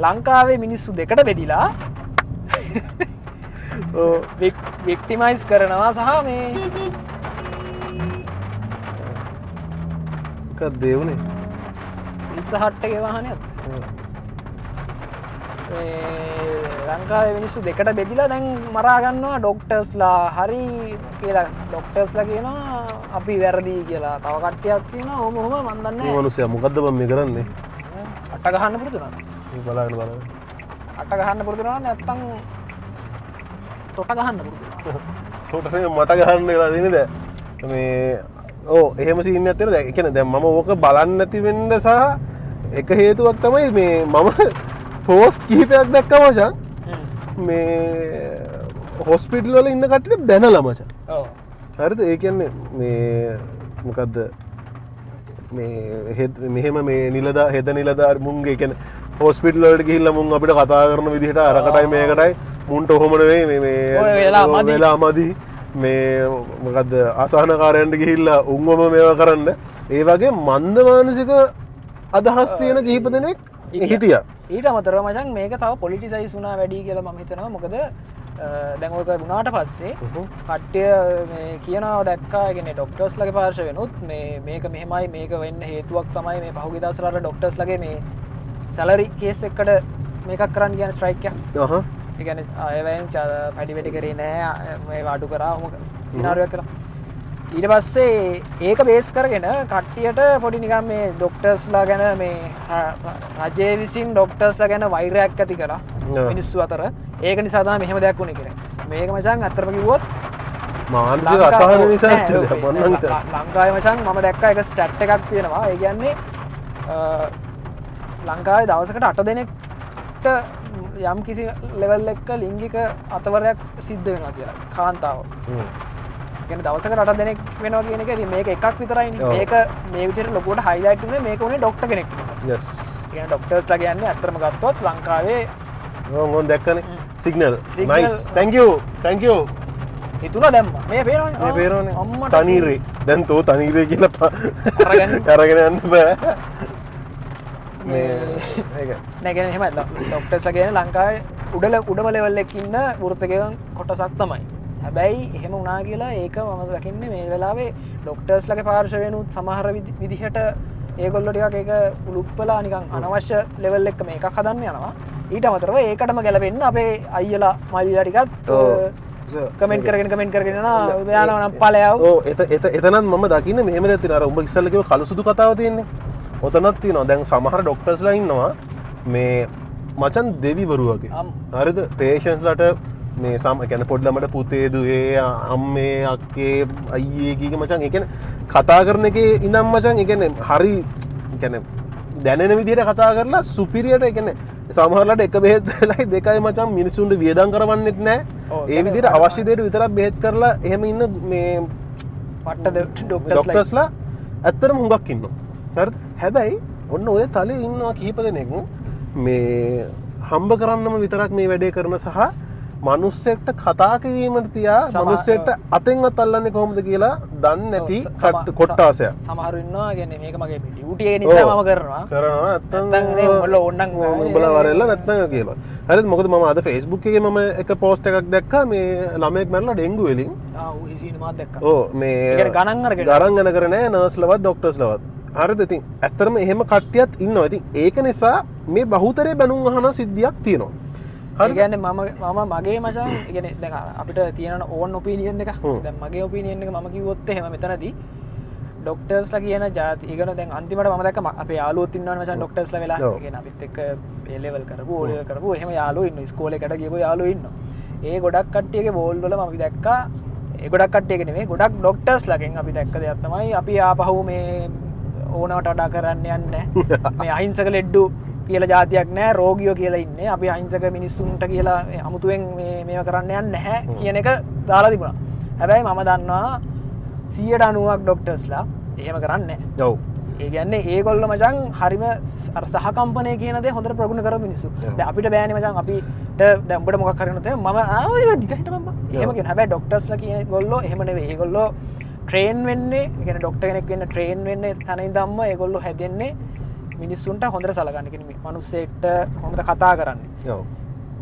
A: ලංකාවේ මිනිස්සු දෙකට බෙදිලා වික්ටිමයිස් කරනවා සහ මේ
B: මොකක්ද ඒ වුනේ?
A: පිස්සා හට් එකේ වාහනයක්ද? මේ ලංකාවේ මිනිස්සු දෙකට බෙදිලා දැන් මරා ගන්නවා ඩොක්ටර්ස්ලා හරි කියලා. ඩොක්ටර්ස්ලා කියනවා අපි වැරදි කියලා. තව කට්ටියක් කියනවා ඔහොම ඔහොම මන් දන්නේ
B: නැහැ. මේ මිනිස්සයා මොකද්ද බං මේ කරන්නේ?
A: අට ගහන්න පුරුදු වුණා.
B: මේ බලන්න බලන්න.
A: අට ගහන්න පුරුදු වුණා නැත්තම් තොට ගහන්න පුරුදු වුණා.
B: තොට නේ මට ගහන්න වෙලා තියෙන්නේ දැන්. මේ ඔව් එහෙම සීන් එකක් තියෙනවා. දැන් ඒ කියන්නේ දැන් මම ඕක බලන්න නැති වෙන්න සහ එක හේතුවක් තමයි මේ මම පෝස්ට් කිහිපයක් දැක්කා මචං. මේ හොස්පිටල් වල ඉන්න කට්ටියට බැනලා මචං.
A: ඔව්.
B: හරිද? ඒ කියන්නේ මේ මොකද්ද මේ මෙහෙම මේ නිලදා හෙද නිලදාරි මුන්ගේ කියන්නේ හොස්පිටල් වලට ගිහිල්ලා මුන් අපිට කතා කරන විදිහට අරකටයි මේකටයි මුන්ට ඔහොම නෙවෙයි මේ මේ වෙලා මදි මේ මොකද්ද අසහනකාරයන්ට ගිහිල්ලා උන්වම මේවා කරන්න. ඒ වගේ මන්ද මානසික අදහස් තියෙන කිහිප දෙනෙක් හිටියා.
A: ඊට අමතරව මචං මේක තව පොලිටිසයිස් වුණා වැඩි කියලා මම හිතනවා. මොකද දැන් ඔක වුණාට පස්සේ කට්ටිය මේ කියනවා දැක්කා. ඒ කියන්නේ ඩොක්ටර්ස්ලාගේ පාර්ශවෙනුත් මේ මේක මෙහෙමයි මේක වෙන්න හේතුවක් තමයි මේ පහුගිය දවස්වල අර ඩොක්ටර්ස්ලාගේ මේ සැලරි කේස් එකකට මේකක් කරන්න කියන්නේ ස්ට්‍රයික් එකක්. ඒ කියන්නේ අයවැයෙන් පැඩි වැඩි කරේ නෑ මේ අඩු කරා ඔහොම සිනාරියෝ එකක් කරා. ඊට පස්සේ ඒක බේස් කරගෙන කට්ටියට පොඩි නිකන් මේ ඩොක්ටර්ස්ලා ගැන මේ රජයේ විසින් ඩොක්ටර්ස්ලා ගැන වෛරයක් ඇති කරා මිනිස්සු අතර. ඒක නිසා තමයි මෙහෙම දෙයක් වුනේ කියලා. මේක මචං ඇත්තටම කිව්වොත්
B: මානසික අසහන නිසා වෙච්ච දෙයක් මං නම් හිතන්නේ.
A: ලංකාවේ මචං මම දැක්කා එක ස්ටැට් එකක් තියෙනවා. ඒ කියන්නේ ලංකාවේ දවසකට 8 දෙනෙක්ට යම් කිසි ලෙවල් එකක ලිංගික අතවරයක් සිද්ධ වෙනවා කියලා කාන්තාව. ඒ කියන්නේ දවසකට 8 දෙනෙක් වෙනවා කියන එක ඉතින් මේක එකක් විතරයිනේ. මේක මේ විදිහට ලොකුවට හයිලයිට් වුණේ මේක උනේ ඩොක්ටර් කෙනෙක් නිසා.
B: යස්.
A: ඒ කියන්නේ ඩොක්ටර්ස්ලා කියන්නේ ඇත්තටම ගත්තොත් ලංකාවේ
B: ඔව් මම දැක්කනේ signal. Nice. Thank you. Thank you.
A: හිතුණා දැම්මා. මේ පේනවනේ.
B: මේ පේනවනේ. තනීරේ. දැන් තෝ තනීරේ කියලා අරගෙන යන්න බෑ. මේ ඒක
A: නෑ කියන්නේ එහෙමයි ඩොක්ටර්ස්ලා කියන්නේ ලංකාවේ උඩම ලෙවල් එකේ ඉන්න වෘත්තකයන් කොටසක් තමයි. හැබැයි එහෙම වුණා කියලා ඒක මම දකින්නේ මේ වෙලාවේ ඩොක්ටර්ස්ලාගේ පාර්ශවයෙනුත් සමහර විදිහට ඒගොල්ලෝ ටිකක් ඒක උලුප්පලා නිකන් අනවශ්‍ය ලෙවල් එක මේකක් හදන්න යනවා. ඊට අමතරව ඒකටම ගැලපෙන්න අපේ අයියලා මල්ලිලා ටිකත් කමෙන්ට් කරගෙන කමෙන්ට් කරගෙන යනවා. යනවා නම් ඵලයව.
B: ඔව් එතනත් මම දකින්නේ මෙහෙම දෙයක් තියෙනවා. අර උඹ ඉස්සෙල්ලා කිව්ව කළු සුදු කතාව තියෙන්නේ. ඔතනත් තියෙනවා. දැන් සමහර ඩොක්ටර්ස්ලා ඉන්නවා මේ මචං දෙවිවරු වගේ. හරිද? පේෂන්ට්ස්ලාට මේ ඒ කියන්නේ පොඩි ළමට පුතේ දුවේ අම්මේ අක්කේ අයියේ කී කී මචං ඒ කියන්නේ කතා කරන එකේ ඉඳන් මචං ඒ කියන්නේ හරි ඒ කියන්නේ දැනෙන විදිහට කතා කරලා සුපිරියට ඒ කියන්නේ සමහරලාට එක බෙහෙත් වෙලයි දෙකයි මචං මිනිසුන්ට වියදම් කරවන්නෙත් නෑ. ඒ විදිහට අවශ්‍ය දෙයට විතරක් බෙහෙත් කරලා එහෙම ඉන්න මේ
A: පට්ට
B: ඩොක්ටර්ස්ලා ඇත්තටම හුඟක් ඉන්නවා. හරිද? හැබැයි ඔන්න ඔය තලේ ඉන්නවා කිහිප දෙනෙක් මේ හම්බ කරන්නම විතරක් මේ වැඩේ කරන සහ මනුස්සයෙක්ට කතා කිරීමට තියා මනුස්සයෙක්ට අතෙන්වත් අල්ලන්නේ කොහොමද කියලා දන්නේ නැති කොට්ටාසයක්.
A: සමහරු ඉන්නවා කියන්නේ මේක මගේ ඩියුටි එක නිසා මම කරනවා.
B: කරනවා නැත්තම්
A: නේ උඹලා ඕන්නම්
B: උඹලා වරෙල්ලා නැත්තම් කියලා. හරිද? මොකද මම අද Facebook එකේ මම එක පෝස්ට් එකක් දැක්කා මේ ළමයෙක් මැරලා ඩෙන්ගු වලින්.
A: ආ ඌ හිසීන මාත් දැක්කා.
B: ඔව් මේ
A: ඒ කියන්නේ ගණන් අරගෙන.
B: ගණන් අරගෙන නෑ නර්ස්ලවත් ඩොක්ටර්ස්ලවත්. හරිද? ඉතින් ඇත්තටම එහෙම කට්ටියත් ඉන්නවා. ඉතින් ඒක නිසා මේ බහුතරේ බැනුම් අහන සිද්ධියක් තියෙනවා.
A: ඒ කියන්නේ මම මම මගේ මචං ඒ කියන්නේ දැන් අපිට තියෙන ඕන් ඔපිනියන් එක. දැන් මගේ ඔපිනියන් එක මම කිව්වොත් එහෙම මෙතනදී ඩොක්ටර්ස්ලා කියන ජාති ඒ කියන්නේ දැන් අන්තිමට මම දැක්ක අපේ යාළුවොත් ඉන්නවනේ මචං ඩොක්ටර්ස්ලා වෙලා. ඒ කියන්නේ අපිත් එක්ක ඒ ලෙවල් කරපු ඕ ලෙවල් කරපු එහෙම යාළුවෝ ඉන්නවා. ඉස්කෝලේ එකට ගියපු යාළුවෝ ඉන්නවා. ඒ ගොඩක් කට්ටියගේ බෝල් වල මම දැක්කා ඒ ගොඩක් කට්ටියගේ නෙමෙයි ගොඩක් ඩොක්ටර්ස්ලාගෙන් අපි දැක්ක දෙයක් තමයි අපි ආපහු මේ ඕනවට වඩා කරන්න යන්නේ මේ අහිංසක ලෙඩ්ඩු කියලා ජාතියක් නෑ රෝගියෝ කියලා ඉන්නේ අපි අහිංසක මිනිස්සුන්ට කියලා අමුතුවෙන් මේ මේව කරන්න යන්නේ නැහැ කියන එක දාලා තිබුණා. හැබැයි මම දන්නවා 90ක් ඩොක්ටර්ස්ලා එහෙම කරන්නේ නැහැ.
B: ඔව්.
A: ඒ කියන්නේ ඒගොල්ලෝ මචං හරිම අර සහකම්පනය කියන දේ හොඳට ප්‍රගුණ කරපු මිනිස්සු. දැන් අපිට බෑනේ මචං අපිට දැන් උඹට මොකක් හරි වුණොත් මම ආ නිකන් හිටපන් බං. එහෙම කියන. හැබැයි ඩොක්ටර්ස්ලා කියන ඒගොල්ලෝ එහෙම නෙවෙයි. ඒගොල්ලෝ ට්‍රේන් වෙන්නේ, ඒ කියන්නේ ඩොක්ටර් කෙනෙක් වෙන්න ට්‍රේන් වෙන්නේ තන ඉඳන්ම ඒගොල්ලෝ හැදෙන්නේ මිනිස්සුන්ට හොඳට සලකන්න. කියන්නේ මිනිස්සෙක්ට හොඳට කතා කරන්නේ.
B: ඔව්.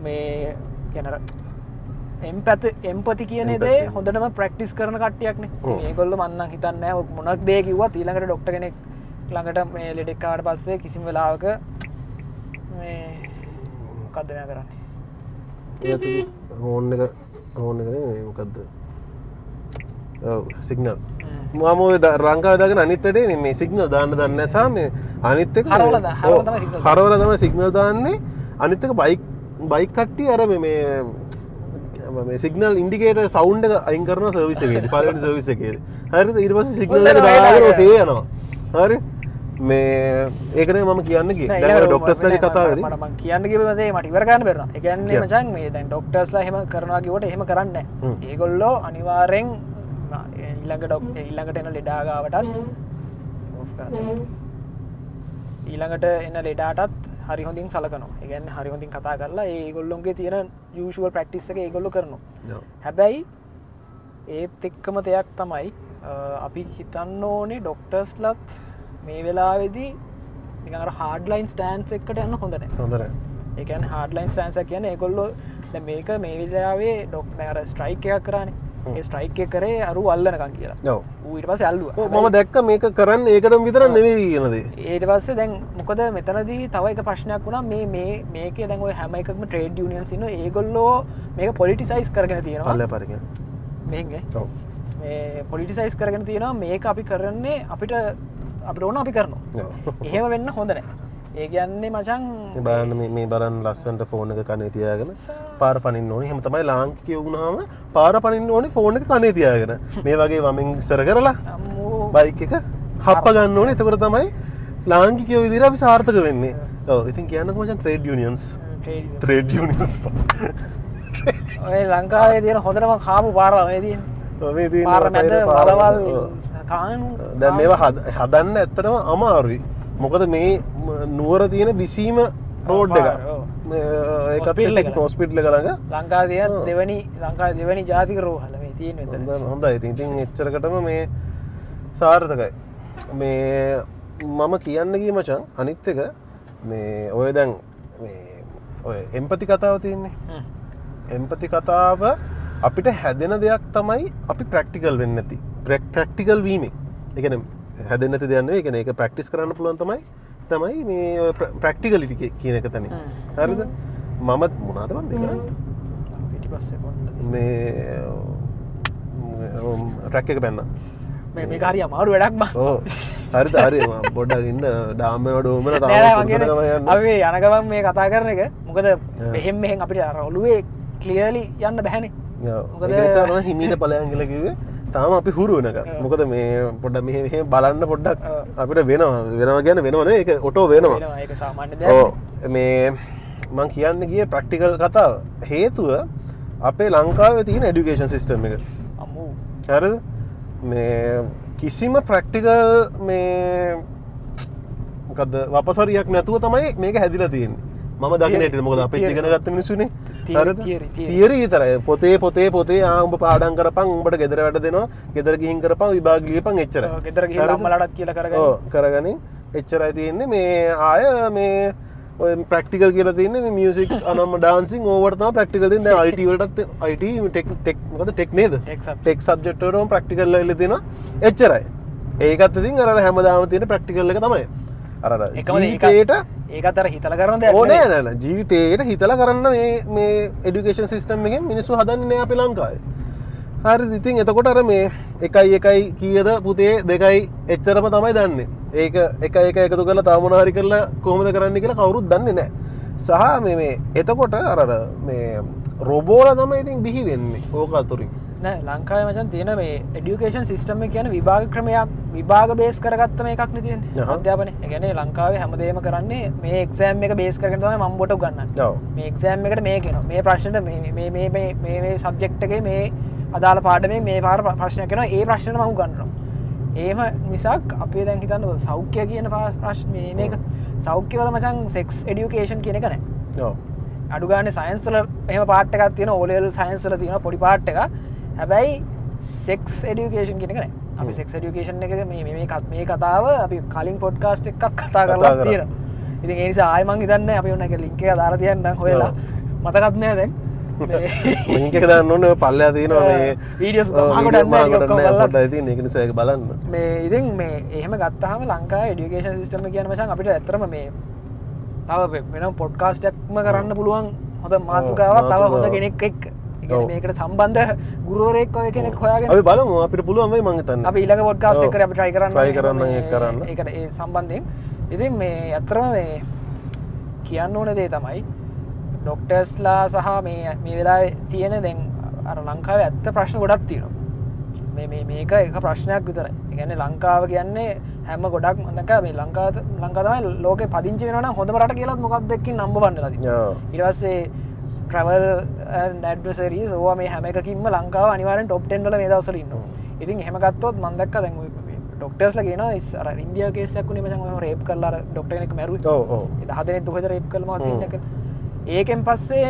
A: මේ කියන්නේ අර එම්පති කියන දේ හොඳටම ප්‍රැක්ටිස් කරන කට්ටියක් නේ. ඉතින් ඒගොල්ලෝ මං නම් හිතන්නේ නෑ ඔය මොනක් දේ කිව්වත් ඊළඟට ඩොක්ටර් කෙනෙක් ළඟට මේ ලෙඩෙක් ආවට පස්සේ කිසිම වෙලාවක මේ මොකද්ද මෙයා කරන්නේ?
B: ඒ හෝන් එක නෙමෙයි මොකද්ද? ඔව් සිග්නල්. මම ඔය ලංකාවේ දාගෙන අනිත් වැඩේ මේ සිග්නල් දාන්න දන්නේ නැහැ සහ මේ අනිත් එක හරවලා තමයි සිග්නල් දාන්නේ. අනිත් එක බයික් කට්ටිය අර මේ මේ සිග්නල් ඉන්ඩිකේටර් සවුන්ඩ් එක අයින් කරන සර්විස් එකේදී පළවෙනි සර්විස් එකේදී. හරිද? ඊට පස්සේ සිග්නල් එක දාගෙන ඔටේ යනවා. හරි? මේ ඒක නේ මම කියන්න ගියේ. දැන් ඔය ඩොක්ටර්ස්ලාගේ කතාවේදී
A: මට මං කියන්න ගියේ මේ මට ඉවර කරන්න බැරුණා. ඒ කියන්නේ මචං මේ දැන් ඩොක්ටර්ස්ලා එහෙම කරනවා කිව්වට එහෙම කරන්නේ නැහැ. ඒගොල්ලෝ අනිවාර්යෙන් ඊළඟට එන ලෙඩා ගාවටත් ඔෆ් කරන්න. ඊළඟට එන ලෙඩාටත් හරි හොඳින් සලකනවා. ඒ කියන්නේ හරි හොඳින් කතා කරලා ඒගොල්ලොන්ගේ තියෙන යූෂුවල් ප්‍රැක්ටිස් එක ඒගොල්ලෝ කරනවා. හැබැයි ඒත් එක්කම දෙයක් තමයි අපි හිතන්න ඕනේ ඩොක්ටර්ස්ලත් මේ වෙලාවේදී නිකන් අර හાર્ඩ් ලයින් ස්ටෑන්ස් එකකට යන්න හොඳ නැහැ.
B: හොඳ නැහැ.
A: ඒ කියන්නේ හાર્ඩ් ලයින් ස්ටෑන්ස් එක කියන්නේ ඒගොල්ලෝ දැන් මේක මේ වෙලාවේ දැන් අර ස්ට්‍රයික් එකක් කරානේ. ඒ ස්ට්‍රයික් එක කරේ අරු අල්ලනකම් කියලා.
B: ඔව්.
A: ඌ ඊට පස්සේ අල්ලුවා.
B: ඔව් මම දැක්ක මේක කරන්නේ ඒකටම විතරක් නෙවෙයි කියන දේ.
A: ඊට පස්සේ දැන් මොකද මෙතනදී තව එක ප්‍රශ්නයක් වුණා මේ මේ මේකේ දැන් ඔය හැම එකකම ට්‍රේඩ් යුනියන්ස් ඉන්නවා. ඒගොල්ලෝ මේක පොලිටිසයිස් කරගෙන තියෙනවා.
B: අල්ලලා පරිග.
A: මෙහෙන් ඈ.
B: ඔව්.
A: මේ පොලිටිසයිස් කරගෙන තියෙනවා මේක අපි කරන්නේ අපිට ඕන අපි කරනවා. එහෙම වෙන්න හොඳ නැහැ. ඒ කියන්නේ මචං
B: මේ බලන්න මේ බලන්න ලස්සනට ෆෝන් එක කනේ තියාගෙන පාර පනින්න ඕනේ. එහෙම තමයි ලාංකිකයෝ වුණාම පාර පනින්න ඕනේ ෆෝන් එක කනේ තියාගෙන. මේ වගේ වමින් ඉස්සර කරලා බයික් එක හප්ප ගන්න ඕනේ. එතකොට තමයි ලාංකිකයෝ විදිහට අපි සාර්ථක වෙන්නේ. ඔව් ඉතින් කියන්නකෝ මචං ට්‍රේඩ් යුනියන්ස්. ට්‍රේඩ් යුනියන්ස්.
A: ඔය ලංකාවේ තියෙන හොඳටම කාපු පාර මේ තියෙන්නේ.
B: ඔව් මේ තියෙන
A: පාර මැද වලවල් කානු.
B: දැන් මේවා හදන්න ඇත්තටම අමාරුයි. මොකද මේ නුවර තියෙන බිසීම රෝඩ් එක ඒකත් එක්ක හොස්පිටල් එක ළඟ
A: ලංකාවේ තියෙන දෙවෙනි ජාතික රෝහල මේ තියෙන මෙතන.
B: හොඳයි. ඉතින් එච්චරකටම මේ සාර්ථකයි. මේ මම කියන්න ගියේ මචං අනිත් එක මේ ඔය දැන් මේ ඔය එම්පති කතාව තියෙන්නේ. එම්පති කතාව අපිට හැදෙන දෙයක් තමයි අපි ප්‍රැක්ටිකල් වෙන්නේ නැති. ප්‍රැක්ටිකල් වීමෙන්. ඒ කියන්නේ හැදෙන්නේ නැති දෙයක් නෙවෙයි. ඒ කියන්නේ ඒක ප්‍රැක්ටිස් කරන්න පුළුවන් තමයි මේ ඔය ප්‍රැක්ටිකලිටි කියන එක තැන. හරිද? මම මොනවාද මම මේ කරන්නේ?
A: පිටිපස්සේ කොණ්ඩ
B: මේ ට්‍රැක් එක බැන්න.
A: මේ මේක හරි අමාරු වැඩක් බං.
B: ඔව්. හරිද? හරි මම පොඩ්ඩක් ඉන්න ඩාම් වෙනවා ඩෝම් වෙනවා තාම පුරුදු වෙනවා යන්න.
A: අපි යන ගමන් මේ කතා කරන එක මොකද මෙහෙන් මෙහෙන් අපිට අර ඔළුවේ ක්ලියර්ලි යන්න බැහැනේ.
B: ඔව්. ඒක නිසා මම හිමීට ඵලයන් කියලා කිව්වේ. තාම අපි හුරු වෙනකම්. මොකද මේ පොඩ්ඩක් මෙහෙ මෙහෙ බලන්න පොඩ්ඩක් අපිට වෙනවා. වෙනවා කියන්නේ වෙනව නෙවෙයි, ඒක ඔටෝ වෙනවා.
A: වෙනවා. ඒක සාමාන්‍ය දෙයක්.
B: ඔව්. මේ මං කියන්න ගියේ ප්‍රැක්ටිකල් කතාව. හේතුව අපේ ලංකාවේ තියෙන එඩියුකේෂන් සිස්ටම් එක.
A: අම්මෝ.
B: හරිද? මේ කිසිම ප්‍රැක්ටිකල් මේ මොකද්ද වපසරියක් නැතුව තමයි මේක හැදිලා තියෙන්නේ. මම දකින හැටියට. මොකද අපිත් ඉගෙන ගත්ත මිනිස්සුනේ. හරිද? තියරි විතරයි. පොතේ පොතේ පොතේ ආ උඹ පාඩම් කරපන්, උඹට ගෙදර වැඩ දෙනවා, ගෙදර ගිහින් කරපන්, විභාග ලියපන්, එච්චරයි.
A: ඔව්, ගෙදර ගිහින් අම්මලාටත් කියලා කරගනි.
B: ඔව්, කරගනි. එච්චරයි තියෙන්නේ. මේ ආය මේ ඔය ප්‍රැක්ටිකල් කියලා තියෙන්නේ මේ මියුසික් අනම්ම ඩාන්සින් ඕවට තමයි ප්‍රැක්ටිකල් තියෙන්නේ. දැන් IT වලටත් IT tech මොකද ටෙක් නේද? ටෙක් සබ්ජෙක්ට් වලටම ප්‍රැක්ටිකල් ඇවිල්ලා තියෙනවා. එච්චරයි. ඒකත් ඉතින් අර හැමදාම තියෙන ප්‍රැක්ටිකල් එක තමයි. අර අර ජීවිතේට
A: ඒකත් අර හිතලා කරන දෙයක්
B: නෙවෙයි. නෑ නෑ නෑ. ජීවිතේට හිතලා කරන්න මේ මේ එඩියුකේෂන් සිස්ටම් එකෙන් මිනිස්සු හදන්නේ නෑ අපේ ලංකාවේ. හරිද? ඉතින් එතකොට අර මේ 1 1 කීයද පුතේ 2 එච්චරම තමයි දන්නේ. ඒක 1 1 එකතු කරලා තව මොනවා හරි කරලා කොහොමද කරන්නේ කියලා කවුරුත් දන්නේ නෑ. සහ මේ මේ එතකොට අර අර මේ රොබෝලා තමයි ඉතින් බිහි වෙන්නේ ඕක අතුරින්.
A: නෑ ලංකාවේ මචං තියෙන මේ එඩියුකේෂන් සිස්ටම් එක කියන්නේ විභාග ක්‍රමයක්, විභාග බේස් කරගත්තම එකක් නේ තියෙන්නේ. අධ්‍යාපනය. ඒ කියන්නේ ලංකාවේ හැමදේම කරන්නේ මේ එක්සෑම් එක බේස් කරගෙන තමයි මම බොට උගන්වන්නේ. මේ එක්සෑම් එකට මේක එනවා. මේ ප්‍රශ්නෙට මේ මේ මේ මේ මේ මේ සබ්ජෙක්ට් එකේ මේ අදාළ පාඩමේ මේ පාර ප්‍රශ්නයක් එනවා. ඒ ප්‍රශ්නෙට මම උගන්වනවා. එහෙම මිසක් අපි දැන් හිතන්නකො සෞඛ්‍ය කියන ප්‍රශ්න මේ මේක සෞඛ්‍ය වල මචං සෙක්ස් එඩියුකේෂන් කියන එක නෑ.
B: ඔව්.
A: අඩු ගානේ සයන්ස් වල එහෙම පාර්ට් එකක් තියෙනවා. ඕ ලෙවල් සයන්ස් වල තියෙනවා පොඩි පාර්ට් එකක්. හැබැයි සෙක්ස් එඩියුකේෂන් කියන එක නෑ. අපි සෙක්ස් එඩියුකේෂන් එක මේ මේ මේ කතාව අපි කලින් පොඩ්කාස්ට් එකක් කතා කරලා තියෙනවා. ඉතින් ඒ නිසා ආයෙ මං හිතන්නේ අපි ඔන්න ඒක ලින්ක් එක දාලා තියන්නම් හොයලා. මතකත් නෑ දැන්.
B: ලින්ක් එක දාන්න ඕනේ ඔය පල්ලෙහා තියෙනවා මේ
A: වීඩියෝස් මහා ගොඩක් නෑ ඒක ඔක්කොම බලන්න.
B: පොඩ්ඩක් ඉතින් ඒක නිසා ඒක බලන්න.
A: මේ ඉතින් මේ එහෙම ගත්තාම ලංකාවේ එඩියුකේෂන් සිස්ටම් එක කියන්නේ මචං අපිට ඇත්තටම මේ තව වෙනම පොඩ්කාස්ට් එකක්ම කරන්න පුළුවන් හොඳ මාතෘකාවක් තව හොඳ කෙනෙක් එක්ක. ඒ කියන්නේ මේකට සම්බන්ධ ගුරුවරයෙක් වගේ කෙනෙක් හොයාගෙන
B: අපි බලමු අපිට පුළුවන් වෙයි මං හිතන්නේ.
A: අපි ඊළඟ පොඩ්කාස්ට් එකකට අපි try කරන්න
B: try කරන්න ඒක කරන්න.
A: ඒකට ඒ සම්බන්ධයෙන්. ඉතින් මේ ඇත්තටම මේ කියන්න ඕන දේ තමයි ඩොක්ටර්ස්ලා සහ මේ මේ වෙලාවේ තියෙන දැන් අර ලංකාවේ ඇත්ත ප්‍රශ්න ගොඩක් තියෙනවා. මේ මේ මේක එක ප්‍රශ්නයක් විතරයි. ඒ කියන්නේ ලංකාව කියන්නේ හැම ගොඩක් මම දැක්කා මේ ලංකාව තමයි ලෝකේ පදිංචි වෙනවා නම් හොඳම රට කියලාත් මොකක්ද එක්කින් නම්බර් 1 වෙලා තියෙනවා. ඊට පස්සේ travel and advisories ඕවා මේ හැම එකකින්ම ලංකාව අනිවාර්යෙන් টොප් 10 වල මේ දවස්වල ඉන්නවා. ඉතින් එහෙම ගත්තොත් මම දැක්කා දැන් ඔය ඩොක්ටර්ස්ලා කියනවා අර ඉන්දියාව කේස් එකක් වුණේ මචං ඔයම රේප් කරලා අර ඩොක්ටර් කෙනෙක් මැරුවේ.
B: ඔව් ඔව්.
A: ඒ 10 දෙනෙක් කොහෙද රේප් කරලා මොකක්ද සීන් එක. ඒකෙන් පස්සේ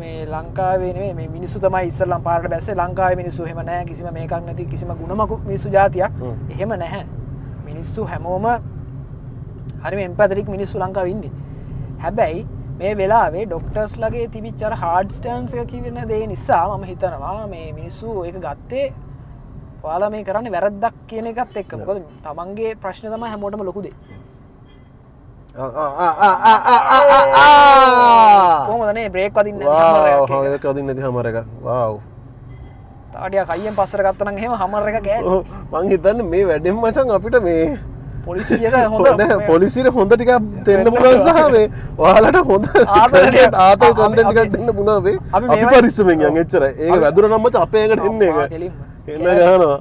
A: මේ ලංකාවේ නෙමෙයි මේ මිනිස්සු තමයි ඉස්සෙල්ලාම පාරට බැස්සේ. ලංකාවේ මිනිස්සු එහෙම නැහැ, කිසිම මේකක් නැති කිසිම ගුණමකු මිනිස්සු ජාතියක් එහෙම නැහැ. මිනිස්සු හැමෝම හරිම එම්පැතටික් මිනිස්සු ලංකාවේ ඉන්නේ. හැබැයි මේ වෙලාවේ ඩොක්ටර්ස්ලාගේ තිබිච්ච අර හાર્ඩ් ස්ටෑන්ස් එක කියන දේ නිසා මම හිතනවා මේ මිනිස්සු ඒක ගත්තේ ඔයාලා මේ කරන්නේ වැරද්දක් කියන එකත් එක්ක. මොකද තමන්ගේ ප්‍රශ්නේ තමයි හැමෝටම ලොකු දේ. කොහොමද නේ බ්‍රේක් වදින්නේ නැති හමර් එකක්.
B: වාව්, ඒක වදින්නේ නැති හමර් එකක්. වාව්.
A: තව ටිකක් අයියෙන් පස්සට ගත්තා නම් එහෙම හමර් එක ගෑනේ.
B: ඔව්, මං හිතන්නේ මේ වැඩෙන් මචං අපිට මේ
A: පොලිසියට හොඳ
B: නෑ, පොලිසියට හොඳ ටිකක් දෙන්න පුළුවන් සහ මේ ඔයාලට හොඳ ආතල් කන්ටෙන්ට් ටිකක් දෙන්න පුළුවන් වෙයි. අපි පරිස්සමෙන් යන් එච්චරයි. ඒක වැදුනා නම් මචං අපේ ඇඟට එන්නේ ඒක. එන්න ගහනවා.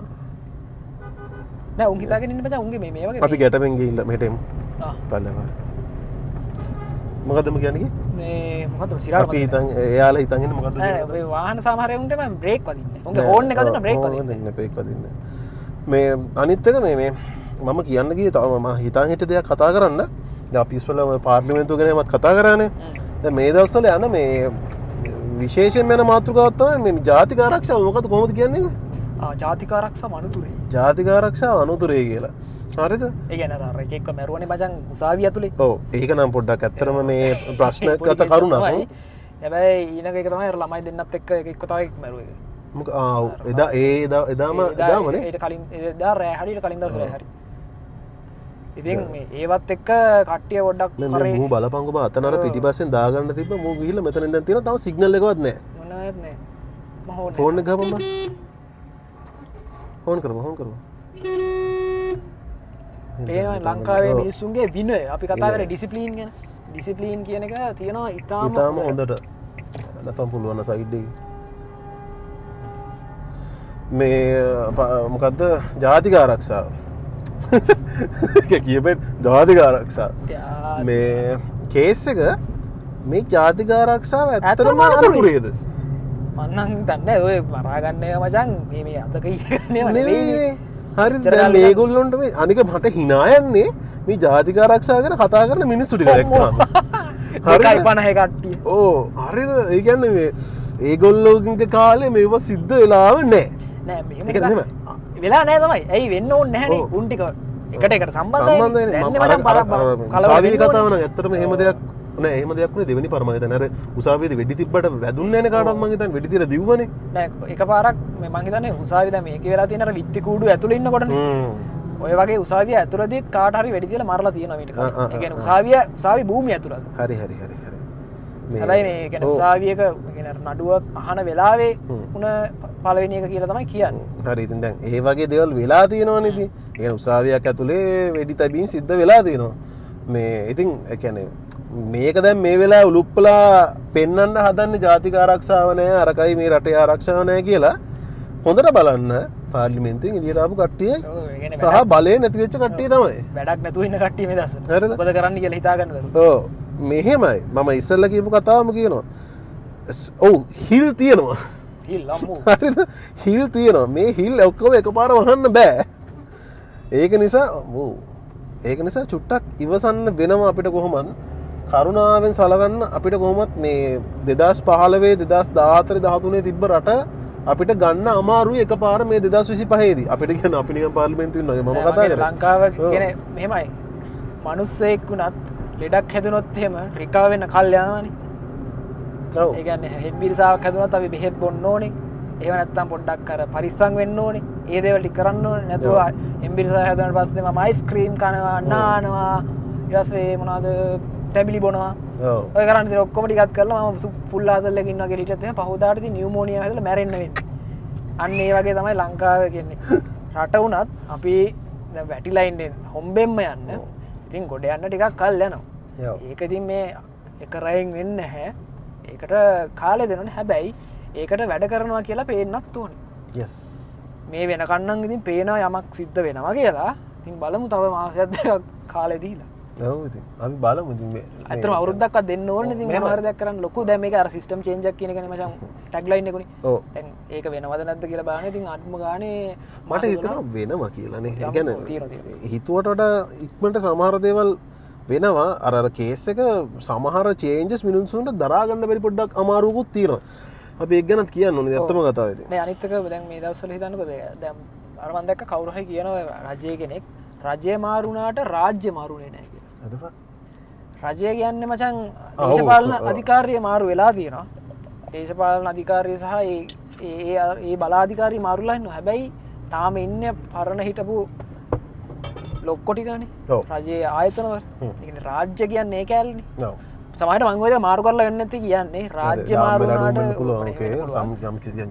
A: නෑ, උන් හිතාගෙන ඉන්න මචං උන්ගේ මේ වගේ
B: අපි ගැටමෙන් ගිහිල්ලා මෙහෙට එමු. පල්ලෙහා. මොකද්ද මම කියන්නේ?
A: මේ මොකද්ද සිරාට
B: අපි හිතන් එයාලා හිතන් ඉන්නේ මොකද්ද
A: නෑ,
B: කියලා.
A: ඔය වාහන සමහර උන්ට මම බ්‍රේක් වදින්නේ. උන්ගේ හෝන් එක වදින්න බ්‍රේක් වදින්නේ.
B: බ්‍රේක් වදින්නේ. මේ අනිත් එක මේ මම කියන්න ගියේ තව මම හිතන් හිටිය දෙයක් කතා කරන්න. දැන් අපි ඉස්සෙල්ලා ඔය පාර්ලිමේන්තුව ගැන මත් කතා කරානේ. දැන් මේ දවස්වල යන මේ විශේෂයෙන්ම යන මාතෘකාවක් තමයි මේ ජාතික ආරක්ෂාව. මොකද්ද කොහොමද කියන්නේ ඒක?
A: ජාතික ආරක්ෂාව අනුතුරේ.
B: ජාතික ආරක්ෂාව අනුතුරේ කියලා. හරිද?
A: ඒ කියන්නේ අර එක එක මැරුවනේ මචං උසාවිය ඇතුලේ.
B: ඔව්, ඒක නම් පොඩ්ඩක් ඇත්තටම මේ ප්‍රශ්නගත කරුණක්.
A: හැබැයි ඊළඟ එක තමයි අර ළමයි දෙන්නත් එක්ක එක එක්ක තව එකෙක් මැරුව එක.
B: මොක ආ ඔව්, එදා ඒ එදා එදාම එදාමනේ.
A: ඊට කලින් එදා රෑ හරි ඊට කලින් දවසේ රෑ හරි. ඉතින් මේ ඒවත් එක්ක කට්ටිය පොඩ්ඩක්
B: මේ මූ බලපංකෝ බා, අතන අර පිටිපස්සෙන් දාගන්න තිබ්බ මූ ගිහිල්ලා මෙතන ඉඳන් තියෙනවා, තව සිග්නල් එකවත් නෑ.
A: මොනවත් නෑ. මම හෝන්
B: ෆෝන් එක ගහපන් බා. හෝන් කරපන්, හෝන් කරපන්.
A: පේනවා ලංකාවේ මිනිස්සුන්ගේ විනය. අපි කතා කරේ ඩිසිප්ලින් ගැන. ඩිසිප්ලින් කියන එක තියෙනවා ඉතාම
B: හොඳට. නැත්නම් පුළුවන් සයිඩ් එකේ. මේ මොකද්ද ජාතික ආරක්ෂාව. ඒක කියපෙත් ජාතික ආරක්ෂාව. මේ කේස් එක මේ ජාතික ආරක්ෂාව ඇත්තටම අනුතුරේද?
A: මං නම් දන්නේ ඔය මරා ගන්න ඒවා මචං මේ අතක ඉන්නේ
B: නෙවෙයි. හරි, දැන් මේගොල්ලොන්ට මේ අනික මට hina යන්නේ මේ ජාතික ආරක්ෂාව ගැන කතා කරන මිනිස්සු ටික දැක්කම.
A: හරිද? 2.50 කට්ටිය.
B: ඔව්, හරිද? ඒ කියන්නේ මේ ඒගොල්ලෝගේ කාලේ මේවා සිද්ධ වෙලාව නෑ.
A: නෑ, මෙහෙම
B: ඒක නෙමෙයි.
A: වෙලා නෑ තමයි. ඇයි වෙන්න ඕනේ නැහනේ. උන් ටික එකට එකට සම්බන්ධයි.
B: සම්බන්ධයිනේ. මම අර උසාවියේ කතාව නම් ඇත්තටම එහෙම දෙයක් නෑ. එහෙම දෙයක් වුණේ දෙවෙනි පාර මං හිතන්නේ. අර උසාවියේදී වෙඩි තිබ්බට වැදුන්නේ නෑනේ කාටවත් මං හිතන්නේ. වෙඩි තියලා දිව්වනේ.
A: නෑ, එකපාරක් මේ මං හිතන්නේ උසාවිය දැන් මේකේ වෙලා තියෙන අර විත්ති කූඩු ඇතුලේ ඉන්නකොටනේ. ඔය වගේ උසාවිය ඇතුළතදීත් කාට හරි වෙඩි තියලා මරලා තියෙනවා මීට කලින්. ඒ කියන්නේ උසාවිය භූමිය ඇතුළත.
B: හරි හරි හරි හරි.
A: හැබැයි මේ කියන්නේ උසාවියක කියන්නේ අර නඩුවක් අහන වෙලාවේ උන පළවෙනි එක කියලා තමයි කියන්නේ.
B: හරි, ඉතින් දැන් ඒ වගේ දේවල් වෙලා තියෙනවනේ ඉතින්. ඒ කියන්නේ උසාවියක් ඇතුලේ වෙඩි තැබීම් සිද්ධ වෙලා තියෙනවා. මේ ඉතින් ඒ කියන්නේ මේක දැන් මේ වෙලාවේ උලුප්පලා පෙන්වන්න හදන්නේ ජාතික ආරක්ෂාව නෑ, අරකයි මේ රටේ ආරක්ෂාව නෑ කියලා. හොඳට බලන්න පාර්ලිමේන්තුවෙන් එළියට ආපු කට්ටිය සහ බලය නැති වෙච්ච කට්ටිය තමයි.
A: වැඩක් නැතුව ඉන්න කට්ටිය මේ දවස්වල.
B: හරිද?
A: මොකද කරන්න කියලා හිතා ගන්න බැරුව.
B: ඔව්, මෙහෙමයි මම ඉස්සෙල්ලා කියපු කතාවම කියනවා. ඔව්, හිල් තියෙනවා.
A: හිල් අම්මෝ.
B: හරිද? හිල් තියෙනවා. මේ හිල් ඔක්කොම එකපාර වහන්න බෑ. ඒක නිසා ඒක නිසා චුට්ටක් ඉවසන්න වෙනවා අපිට කොහොමත්. කරුණාවෙන් සලකන්න අපිට කොහොමත් මේ 2015 2014 13 තිබ්බ රට අපිට ගන්න අමාරුයි එකපාර මේ 2025 දී. අපිට කියන්නේ අපි නිකන් පාර්ලිමේන්තුවේ ඉන්නවා වගේ මම කතා කරේ.
A: ලංකාව කියන්නේ මෙහෙමයි. මිනිස්සෙක් වුණත් ලෙඩක් හැදුනොත් එහෙම රිකවර් වෙන්න කල් යනවනේ.
B: ඔව්.
A: ඒ කියන්නේ හෙම්බිරිසාවක් හැදුනොත් අපි බෙහෙත් බොන්න ඕනේ. එහෙම නැත්නම් පොඩ්ඩක් අර පරිස්සම් වෙන්න ඕනේ. ඒ දේවල් ටික කරන්න ඕනේ. නැතුව හෙම්බිරිසාව හැදුනට පස්සේ මම අයිස්ක්‍රීම් කනවා, නානවා, ඊට පස්සේ මොනවද ටැබිලි බොනවා.
B: ඔව්.
A: ඔය කරන්නේ ඉතින් ඔක්කොම ටිකත් කරලා මම ෆුල් ආසල් එකේ ඉන්නවා කියලා හිටියත් එහෙම පහුදාට ඉතින් නියුමෝනියා හැදලා මැරෙන්න වෙන්නේ. අන්න ඒ වගේ තමයි ලංකාව කියන්නේ. රට වුණත් අපි දැන් වැටිලා ඉන්නේ හොම්බෙන්ම යන්න. ඉතින් ගොඩ යන්න ටිකක් කල් යනවා. ඒක ඉතින් මේ එක රැයෙන් වෙන්නේ නැහැ. ඒකට කාලය දෙනවනේ. හැබැයි ඒකට වැඩ කරනවා කියලා පේන්නත් ඕනේ.
B: Yes.
A: මේ වෙනකන් නම් ඉතින් පේනවා යමක් සිද්ධ වෙනවා කියලා. ඉතින් බලමු තව මාසයක් දෙකක් කාලය දීලා.
B: ඔව් ඉතින් අපි බලමු ඉතින් මේ
A: ඇත්තටම අවුරුද්දක්වත් දෙන්න ඕනේ ඉතින් මොන හරි දෙයක් කරන්න ලොකු දැන් මේක අර සිස්ටම් චේන්ජ් එකක් කියන එකනේ මචං ටැග් ලයින් එකනේ.
B: ඔව්.
A: දැන් ඒක වෙනවද නැද්ද කියලා බලන්න ඉතින් අඩුම ගානේ
B: මට හිතෙනවා වෙනවා කියලා නේ. ඒ කියන්නේ
A: තියෙනවා.
B: හිතුවට වඩා ඉක්මනට සමහර දේවල් වෙනවා. අර අර කේස් එක සමහර චේන්ජස් මිනිස්සුන්ට දරා ගන්න බැරි පොඩ්ඩක් අමාරුවකුත් තියෙනවා. අපි ඒක ගැනත් කියන්න ඕනේ. ඇත්තම කතාව ඉතින්.
A: නෑ අනිත් එක දැන් මේ දවස්වල හිතන්නකෝ දැන් අර මං දැක්ක කවුරු හරි කියනවා රජයේ කෙනෙක් රජය මාරුණාට රාජ්‍ය මාරුනේ නෑ කියලා.
B: අදපා.
A: රජය කියන්නේ මචං දේශපාලන අධිකාරිය මාරු වෙලා තියෙනවා. දේශපාලන අධිකාරිය සහ ඒ ඒ ඒ බලාධිකාරිය මාරුලා ඉන්නවා. හැබැයි තාම ඉන්නේ පරණ හිටපු ලොක්කො ටිකනේ. රජයේ ආයතනවල. ඒ කියන්නේ රාජ්‍ය කියන්නේ ඒ කෑල්ලනේ.
B: ඔව්.
A: සමහරවිට මං ඔය දේ මාරු කරලා වෙන්නේ නැති කියන්නේ රාජ්‍ය මාරු වුණාට
B: පුළුවන්. ඕකේ යම් කිසි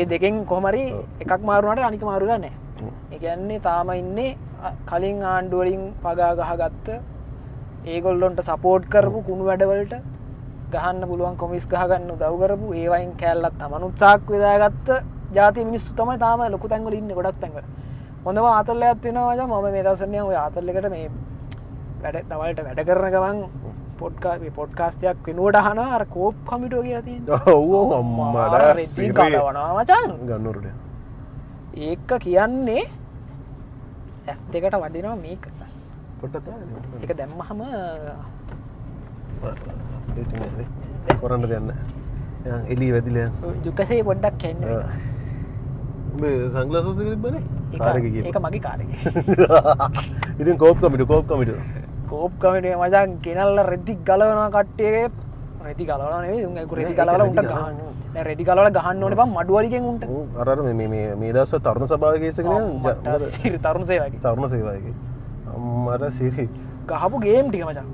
A: ඒ දෙකෙන් කොහොම හරි එකක් මාරු වුණාට අනික මාරු වෙලා නැහැ. ඒ කියන්නේ තාම ඉන්නේ කලින් ආණ්ඩු වලින් පගා ගහගත්ත ඒගොල්ලොන්ට සපෝට් කරපු කුණු වැඩවලට ගහන්න පුළුවන් කොමිස් ගහගන්න උදව් කරපු ඒ වයින් කෑල්ලක් තමනුත් සාක්කු වේදාගත්ත ජාති මිනිස්සු තමයි තාම ලොකු තැන්වල ඉන්නේ ගොඩක් තැන්වල. හොඳම ආතල්ලයක් තියෙනවා මචං. මම මේ දවස්වල නිකන් ඔය ආතල් එකට මේ වැඩ දවල්ට වැඩ කරන ගමන් මේ පොඩ්කාස්ට් එකක් වෙනුවට අහනවා අර කෝප් කමිටුව කියලා තියෙන්නේ.
B: ඔව් ඔව් අම්මා
A: රෙදි කඩවනවා මචං.
B: ගන්නවරුට.
A: ඒක කියන්නේ ඇස් දෙකට වදිනවා මේක.
B: පොඩ්ඩක් දාන්න.
A: ඒක දැම්මහම
B: කරන්න දෙයක් නෑ. යන් එළිය වැදිලා යන්.
A: ජුකසේ පොඩ්ඩක් කැන්න වෙනවා.
B: මේ සන්ග්ලාසස් දෙක තිබ්බනේ? කාර් එකේ ගිහපන්.
A: ඒක මගේ කාර් එකේ.
B: ඉතින් කෝප් කමිටු, කෝප් කමිටු.
A: කෝප් කමිටුවේ මචං ගෙනල්ලා රෙදි ගලවනවා කට්ටියගේ. රෙදි ගලවනවා නෙවෙයි, උන් ඒක රෙදි
B: නෑ, ඒක
A: ගලවලා උන්ට
B: රෙදි
A: ගහන්න.
B: ගලවනවා.
A: නෑ, රෙදි ගලවලා ගහන්න ඕනේ බං මඩු වලිගෙන් උන්ට.
B: ඔව්, අර අර මේ මේ මේ දවස්වල තරුණ සභාවේ කේස් එක නේ.
A: අම්මට
B: මොකද?
A: සිරි තරුණ සේවකේ.
B: තරුණ සේවකේ. අම්මට සිරි.
A: ගහපු ගේම් ටික මචං.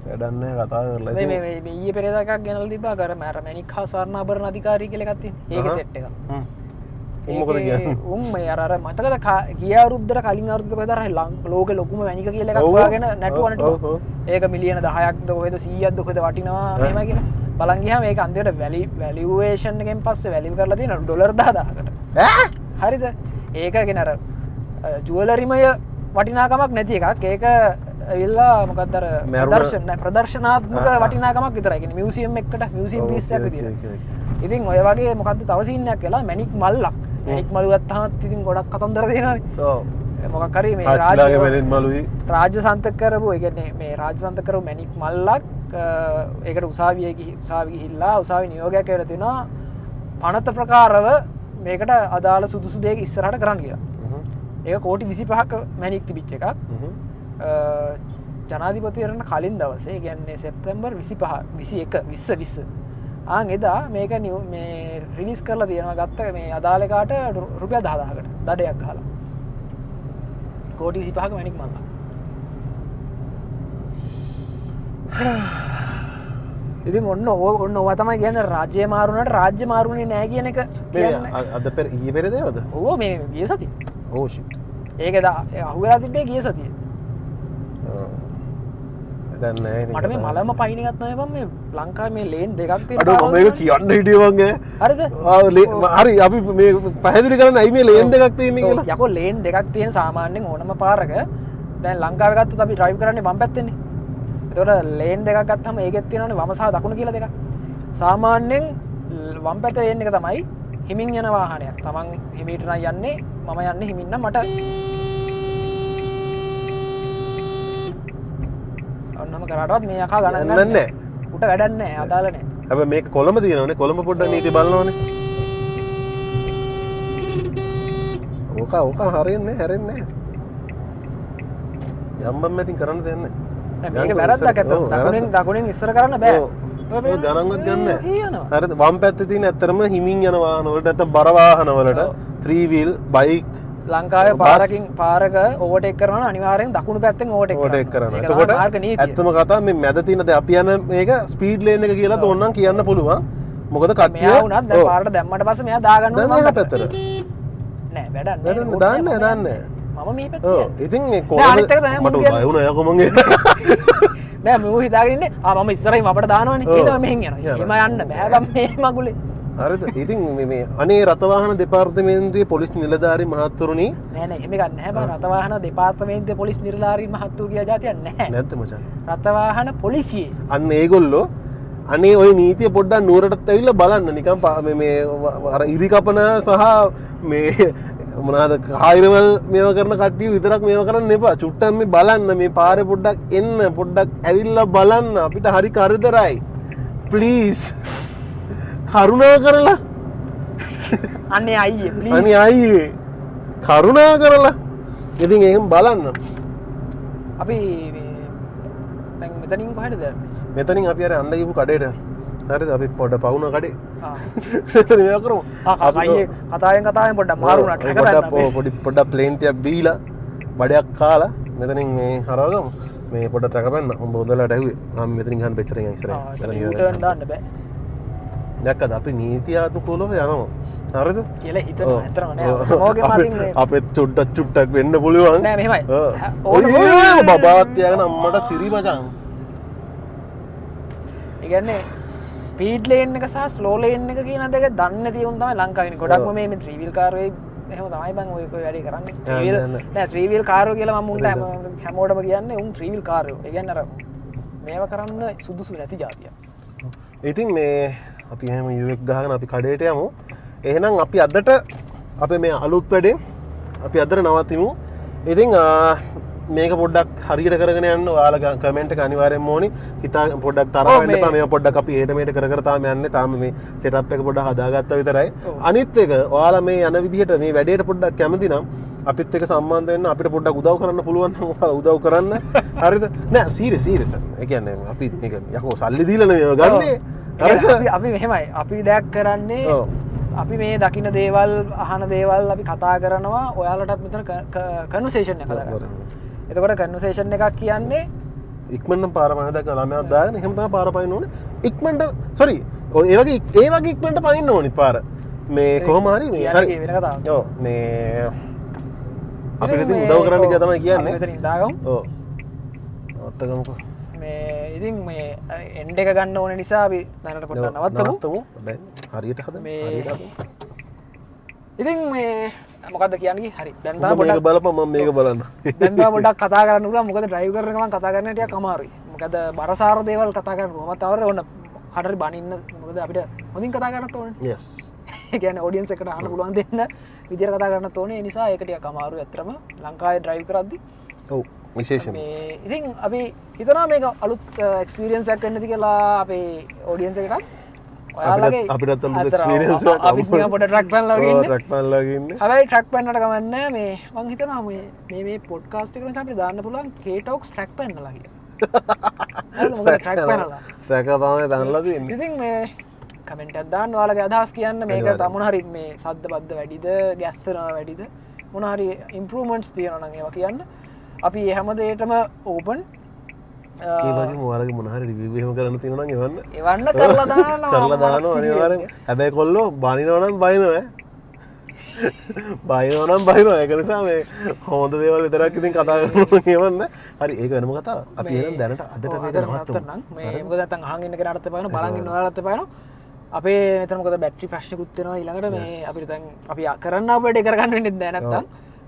B: වැඩක් නෑ කතා කරලා. ඉතින්
A: මේ ඊයේ පෙරේදා එකක් ගෙනල්ලා තිබ්බා. අර අර මැණික් හා ස්වර්ණාභරණ අධිකාරිය කියලා එකක් තියෙන. ඒකේ සෙට් එකක්.
B: උන් මොකද
A: ඒකේ
B: කියන්නේ?
A: උන් මේ අර අර මතකද ගිය අවුරුද්දට කලින් අවුරුද්දට කොහෙද අර ලෝකෙ ලොකුම මැණික කියලා එකක් හොයාගෙන නැටුවා නේද? ඒක මිලියන 10ක්ද කොහෙද 100ක්ද කොහෙද වටිනවා මෙහෙමයි කියලා. බලන් ගියාම ඒක අන්තිමට වැලියුඒෂන් එකෙන් පස්සේ වැලියු කරලා තියෙනවා ඩොලර් 10000කට.
B: ඈ?
A: හරිද? ඒක කියන්නේ අර ජුවලරිමය වටිනාකමක් නැති එකක්. ඒක ඇවිල්ලා මොකක්ද අර ප්‍රදර්ශනාත්මක වටිනාකමක් විතරයි. ඒ කියන්නේ මියුසියම් එකකට මියුසියම් පීස් එකක් විදියට. ඉතින් ඔය වගේ මොකද්ද තව සීන් එකක් වෙලා මැණික් මල්ලක්. මැණික් මලු ගත්තාමත් ඉතින් ගොඩක් කතන්දර තියෙනවානේ.
B: ඔව්.
A: මොකක් හරි මේ
B: ආච්චිලාගේ මැණික් මලුයි.
A: රාජ්‍ය සන්තක කරපු, ඒ කියන්නේ මේ රාජ්‍ය සන්තක කරපු මැණික් මල්ලක්, ඒකට උසාවිය ගිහිල්ලා උසාවි නියෝගයක් ඇවිල්ලා තිනවා පනත ප්‍රකාරව මේකට අදාළ සුදුසු දෙයක් ඉස්සරහට කරන්න කියලා. ඒක කෝටි 25ක මැණික් තිබිච්ච එකක්. ජනාධිපතිවරණ කලින් දවසේ, ඒ කියන්නේ සෙප්තැම්බර් 25, 21, 20, 20. ආන් එදා මේක මේ රිලීස් කරලා තියෙනවා ගත්ත මේ අදාළ එකාට රුපියල් 10000කට දඩයක් ගහලා. කෝටි 25ක මැණික් මල්ලක්. ඉතින් ඔන්න ඕවා තමයි කියන්නේ රාජ්‍ය මාරු වුණාට රාජ්‍ය මාරු වුණේ නෑ කියන එක
B: මේ
A: කියන්නේ.
B: අද පෙර ඊයේ පෙරේද ඒවද?
A: ඔව්, මේ ගිය සතියේ.
B: ඔව් ෂිට්.
A: ඒක අහුවෙලා තිබ්බේ ගිය සතියේ.
B: වැඩක් නෑ ඉතින්
A: මට මේ
B: කතා
A: මලම පයින් එකක් තමයි බං මේ ලංකාවේ මේ ලේන් දෙකක් තියෙන
B: අඩෝ, මම
A: පාරවල්
B: මේක
A: වල.
B: කියන්න හිටියේ බං ඈ.
A: හරිද?
B: හරි, අපි මේ පැහැදිලි කරන්න ඇයි මේ ලේන් දෙකක් තියෙන්නේ
A: ඔව්,
B: කියලා.
A: යකෝ ලේන් දෙකක් තියෙන සාමාන්‍යයෙන් ඕනම පාරක දැන් ලංකාවේ ගත්තොත් අපි ඩ්‍රයිව් කරන්නේ වම් පැත්තෙන්නේ. එතකොට ලේන් දෙකක් ගත්තම ඒකෙත් තියෙනවනේ වම සහ දකුණ කියලා දෙකක්. සාමාන්‍යයෙන් වම් පැත්තේ ලේන් එක තමයි හිමින් යන වාහනයක්. තමන් හිමීට නම් යන්නේ, මම යන්නේ හිමින් නම් මට ඔන්නම කරාටවත් මේ යකා ගණන් ගන්න නෑ. උට වැඩක් නෑ, අදාළ නෑ.
B: හැබැයි මේක කොළඹ තියෙනවනේ, කොළඹ පොඩ්ඩක් නීති බලනවනේ. ඕක ඕක හරියන්නේ හැරෙන්නේ නෑ. යම්බම් ඉතින් කරන්න දෙයක් නෑ.
A: දැන් මේක වැරද්දක් ඇත්තටම. දකුණෙන් ඉස්සර කරන්න බෑ.
B: ඔව් ගණන්වත් ගන්න නෑ. හරිද? වම් පැත්තේ තියෙන ඇත්තටම හිමින් යන වාහන වලට නැත්තම් බර වාහන වලට 3 wheel bike
A: ලංකාවේ පාරකින් පාරක ඕවර්ටේක් කරනවා නම් අනිවාර්යෙන් දකුණු පැත්තෙන් ඕවර්ටේක්
B: කරන්න. එතකොට ඇත්තම කතාව මේ මැද තියෙන දැන් අපි යන මේක ස්පීඩ් ලේන් එක කියලා තෝරනම් කියන්න පුළුවන්. මොකද කට්ටිය
A: මෙයා වුණත් දැන් පාරට දැම්මට පස්සේ මෙයා දාගන්න ඕනේ
B: වම් පැත්තට.
A: නෑ වැඩක් නෑ.
B: දාන්නේ දාන්නේ.
A: මම මේ පැත්තේ.
B: ඔව් ඉතින් මේ කොහොමද මට බය වුණා යකෝ මං ඒ.
A: නෑ මූ හිතාගෙන ඉන්නේ ආ මම ඉස්සරහින් අපට දානවනේ. ඒ තමයි මෙහෙන් යනවා. එහෙම යන්න බෑ බං මේ මගුලේ.
B: හරිද? ඉතින් මේ අනේ රථවාහන දෙපාර්තමේන්තුවේ පොලිස් නිලධාරි මහත්වරුනි.
A: නෑ නෑ එහෙම එකක් නැහැ බං. රථවාහන දෙපාර්තමේන්තුවේ පොලිස් නිලධාරි මහත්තුරු කියලා જાතියක් නැහැ.
B: නැද්ද මචං?
A: රථවාහන පොලිසියේ.
B: අන්න ඒගොල්ලෝ අනේ ওই නීතිය පොඩ්ඩක් නුවරටත් ඇවිල්ලා බලන්න. නිකන් මේ අර ඉරි කපන සහ මේ මොනවාද කායිරවල් මේවා කරන කට්ටිය විතරක් මේවා කරන්න එපා. චුට්ටක් මේ බලන්න, මේ පාරේ පොඩ්ඩක් එන්න, පොඩ්ඩක් ඇවිල්ලා බලන්න. අපිට හරි කරදරයි. ප්ලීස් කරුණා කරලා.
A: අනේ අයියේ ප්ලීස්.
B: අනේ අයියේ කරුණා කරලා. ඉතින් එහෙම බලන්න.
A: අපි දැන් මෙතනින් කොහෙටද යන්නේ?
B: මෙතනින් අපි අර යන්න ගිහපු කඩේට. හරිද? අපි පොඩ පවුන කඩේ. මේවා කරමු.
A: අපි කතාවෙන් කතාවෙන් පොඩ්ඩක් මාරු වුණා. ට්‍රැක් කරන්න අපි.
B: පොඩි පොඩ්ඩක් ප්ලේන් ටිකක් බීලා බඩයක් කාලා මෙතනින් මේ හරවගමු. මේ පොඩ්ඩක් ට්‍රැක් කරන්න. උඹ හොඳලට ඇහුවේ. මම මෙතනින් ගහන්න ඉස්සරහින් ඉස්සරහින්.
A: මෙතන යූ ටර්න් දාන්න බෑ.
B: දැක්කද අපි නීති අනුකූලව යනවා. හරිද?
A: කියලා හිතනවා. ඇත්තටම නෑ. මොකෙම අතින් මේ
B: අපෙත් චුට්ටක් චුට්ටක් වෙන්න පුළුවන්.
A: නෑ මෙහෙමයි.
B: ඕන ඔය බබාත් තියාගෙන අම්මට සිරි මචං.
A: ඒ කියන්නේ ස්පීඩ් ලේන් එක සහ ස්ලෝ ලේන් එක කියන දෙක දන්නේ නැති උන් තමයි ලංකාවේ ඉන්නේ. ගොඩක්ම මේ ත්‍රී වීල් කාර් එකේ එහෙම තමයි බං ඔය කොයි වැඩේ කරන්නේ. ත්‍රී වීල් නෑ ත්‍රී වීල් කාරෝ කියලා මම උන්ට හැමෝටම කියන්නේ උන් ත්‍රී වීල් කාරයෝ. ඒ කියන්නේ අර මේව කරන්න සුදුසු නැති ජාතියක්.
B: ඉතින් මේ අපි එහෙම යූඑක් ගහගෙන අපි කඩේට යමු. එහෙනම් අපි අදට අපේ මේ අලුත් වැඩේ අපි අදට නවතිමු. ඉතින් මේක පොඩ්ඩක් හරියට කරගෙන යන්න ඔයාලා කමෙන්ට් එක අනිවාර්යෙන්ම ඕනි. හිතා පොඩ්ඩක් තරහ වෙන්න එපා. මේවා පොඩ්ඩක් අපි එහෙට මෙහෙට කර කර තාම යන්නේ. තාම මේ සෙටප් එක පොඩ්ඩක් හදාගත්තා විතරයි. අනිත් එක ඔයාලා මේ යන විදිහට මේ වැඩේට පොඩ්ඩක් කැමති නම් අපිත් එක්ක සම්බන්ධ වෙන්න අපිට පොඩ්ඩක් උදව් කරන්න පුළුවන් නම් ඔයාලා උදව් කරන්න. හරිද? නෑ සීරියස් සීරියස්. ඒ කියන්නේ අපි ඒක යකෝ සල්ලි දීලා නෙමෙයි මේවා ගන්නේ.
A: අපි මෙහෙමයි. අපි දෙයක් කරන්නේ අපි මේ දකින දේවල් අහන දේවල් අපි කතා කරනවා. ඔයාලටත් මෙතන කන්වර්සේෂන් එකක් හදා ගන්න. එතකොට කන්වර්සේෂන් එකක් කියන්නේ
B: ඉක්මනට පාර පනින දැක්ක ළමයාක් දාගෙන එහෙම තමයි පාර පනින්න ඕනේ. ඉක්මනට සෝරි ඔය ඒ වගේ ඉක්මනට පනින්න ඕනේ පාර. මේ කොහොම හරි මේ හරි
A: වෙන කතාවක්.
B: ඔව් මේ අපිට ඉතින් උදව් කරන්න කියලා තමයි කියන්නේ.
A: අපි මෙතනින් දාගමු.
B: ඔව්. නවත්තගමුකෝ.
A: මේ ඉතින් මේ එන්ඩ් එක ගන්න ඕන නිසා අපි දැනට පොඩ්ඩක් නවත්තමු.
B: දැන් හරියට හදමු. හරියට හදමු.
A: ඉතින් මේ මොකද්ද කියන්නේ? හරි. දැන් තමයි
B: පොඩ්ඩක් බලපන් මම මේක බලන්න.
A: දැන් තමයි පොඩ්ඩක් කතා කරන්න පුළුවන්. මොකද ඩ්‍රයිව් කරන ගමන් කතා කරන්න ටිකක් අමාරුයි. මොකද බරසාර දේවල් කතා කරන්න කොහොමත් අවර ඕන කාට හරි බනින්න. මොකද අපිට හොඳින් කතා කරන්නත් ඕනේ.
B: Yes.
A: ඒ කියන්නේ ඔඩියන්ස් එකට අහන්න පුළුවන් දෙන්න විදියට කතා කරන්නත් ඕනේ. ඒ නිසා ඒක ටිකක් අමාරුයි ඇත්තටම ලංකාවේ ඩ්‍රයිව් කරද්දි.
B: ඔව් විශේෂයෙන්ම.
A: මේ ඉතින් අපි හිතනවා මේක අලුත් එක්ස්පීරියන්ස් එකක් වෙන්න ඇති කියලා අපේ ඔඩියන්ස් එකටත්. ඔයාලගේ
B: අපිටත් අලුත් එක්ස්පීරියන්ස් එකක්.
A: අපිත් නිකන් පොඩ ට්‍රක් පැනලා වගේ ඉන්නේ.
B: ට්‍රක් පැනලා වගේ ඉන්නේ.
A: හැබැයි ට්‍රක් පැනනට කමක් නෑ. මේ මං හිතනවා මේ මේ මේ පොඩ්කාස්ට් එක නිසා අපිට දාන්න පුළුවන් K-Talks track පැනලා කියලා. හරිද? මොකද ට්‍රක් පැනලා.
B: ට්‍රක් එක තමයි පැනලා තියෙන්නේ.
A: ඉතින් මේ කමෙන්ට් එකක් දාන්න ඔයාලගේ අදහස් කියන්න. මේක තව මොන හරි මේ සද්ද බද්ද වැඩිද, ගැස්සනවා වැඩිද, මොන හරි ඉම්ප්‍රූව්මන්ට්ස් තියෙනවා නම් ඒවා කියන්න. අපි හැම දෙයකටම ඕපන්.
B: ඒ වගේම ඔයාලගේ මොන හරි රිවිව් එහෙම කරන්න තියෙනවා නම් එවන්න.
A: එවන්න කරලා දානවා.
B: කරලා දානවා අනිවාර්යෙන්. හැබැයි කොල්ලෝ බනිනවා නම් බනිනවා ඈ. බනිනවා නම් බනිනවා. ඒක නිසා මේ හොඳ දේවල් විතරක් ඉතින් කතා කරනවා එවන්න. හරි ඒක වෙනම කතාවක්. අපි එහෙනම් දැනට අදට මේක නවත්තමු.
A: මේ මොකද නැත්තම් අහන් ඉන්න කෙනාටත් එපා වෙනවා, බලන් ඉන්න ඔයාලටත් එපා වෙනවා. අපේ මෙතන මොකද බැටරි ප්‍රශ්නකුත් වෙනවා ඊළඟට. මේ අපිට දැන් අපි කරන්න ආපු වැඩේ කරගන්න වෙන්නේ නැහැ නැත්තම්.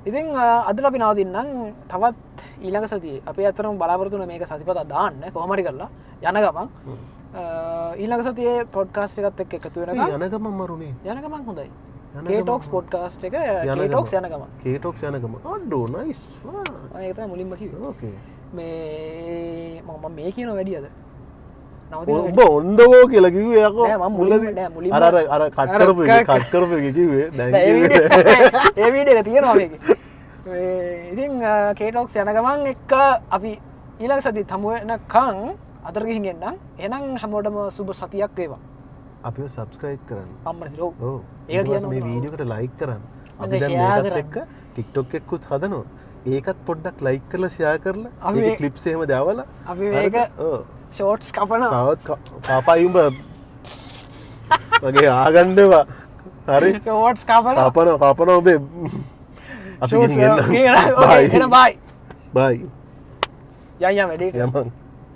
A: ඉතින් අදට අපි නවතින්නම්. තවත් ඊළඟ සතියේ අපි ඇත්තටම බලාපොරොත්තු වෙන මේක සතිපතා දාන්න කොහොම හරි කරලා යන ගමන්. ඊළඟ සතියේ පොඩ්කාස්ට් එකත් එක්ක එකතු වෙනකම්.
B: යන ගමන් මරුනේ.
A: යන ගමන් හොඳයි.
B: යන
A: K-Talks
B: ගමන්.
A: පොඩ්කාස්ට් එක
B: යන
A: K-Talks
B: ගමන්.
A: යන ගමන්.
B: K-Talks යන ගමන්. අඩෝ නයිස්.
A: මම ඒක තමයි මුලින්ම කිව්වේ.
B: ඕකේ.
A: මේ මම මේ කියනවා වැඩියද? නවතින
B: උඹ ඔන්දගෝ කියලා කිව්වේ යකෝ.
A: නෑ, මම මුලින්ම
B: මුලදී.
A: නෑ, මුලින්ම
B: අර අර අර කට් කරපු එකේ, කට් කරපු එකේ කිව්වේ. දැන් කිව්වේ.
A: ඒ වීඩියෝ එක තියෙනවා මේකේ. මේ ඉතින් K-Talks යන ගමන් එක්ක අපි ඊළඟ සතියත් හමු වෙනකන් අතර ගිහින් එන්නම්. එහෙනම් හැමෝටම සුබ සතියක් වේවා.
B: අපිව සබ්ස්ක්‍රයිබ් කරන්න.
A: අම්මට සිරෝ.
B: ඔව්.
A: ඒක
B: ඊට පස්සේ මේ
A: කියන්න
B: වීඩියෝ එකට ලයික් කරන්න. අපි
A: මගේ
B: දැන්
A: ෂෙයා
B: මේකත්
A: කරන්න.
B: එක්ක TikTok එකකුත් හදනවා. ඒකත් පොඩ්ඩක් ලයික් කරලා ෂෙයා කරලා
A: අපි
B: ඒකේ
A: මේ
B: ක්ලිප්ස් එහෙම දාවලා
A: අපි
B: හරිද?
A: මේක
B: ඔව්.
A: ෂෝට්ස් කපනවා.
B: සවස් කපයි උඹ. මගේ ආගන්න එපා. හරි.
A: ෂෝට්ස් කපනවා.
B: කපනවා කපනවා ඔබේ. අපි
A: ෂෝට්ස්
B: ගිහින් එන්නම්.
A: ගිහින් එන්න. ඕකේ,
B: බයි.
A: එහෙනම් බයි.
B: බයි.
A: යන් යන් වැඩේට.
B: යමන්.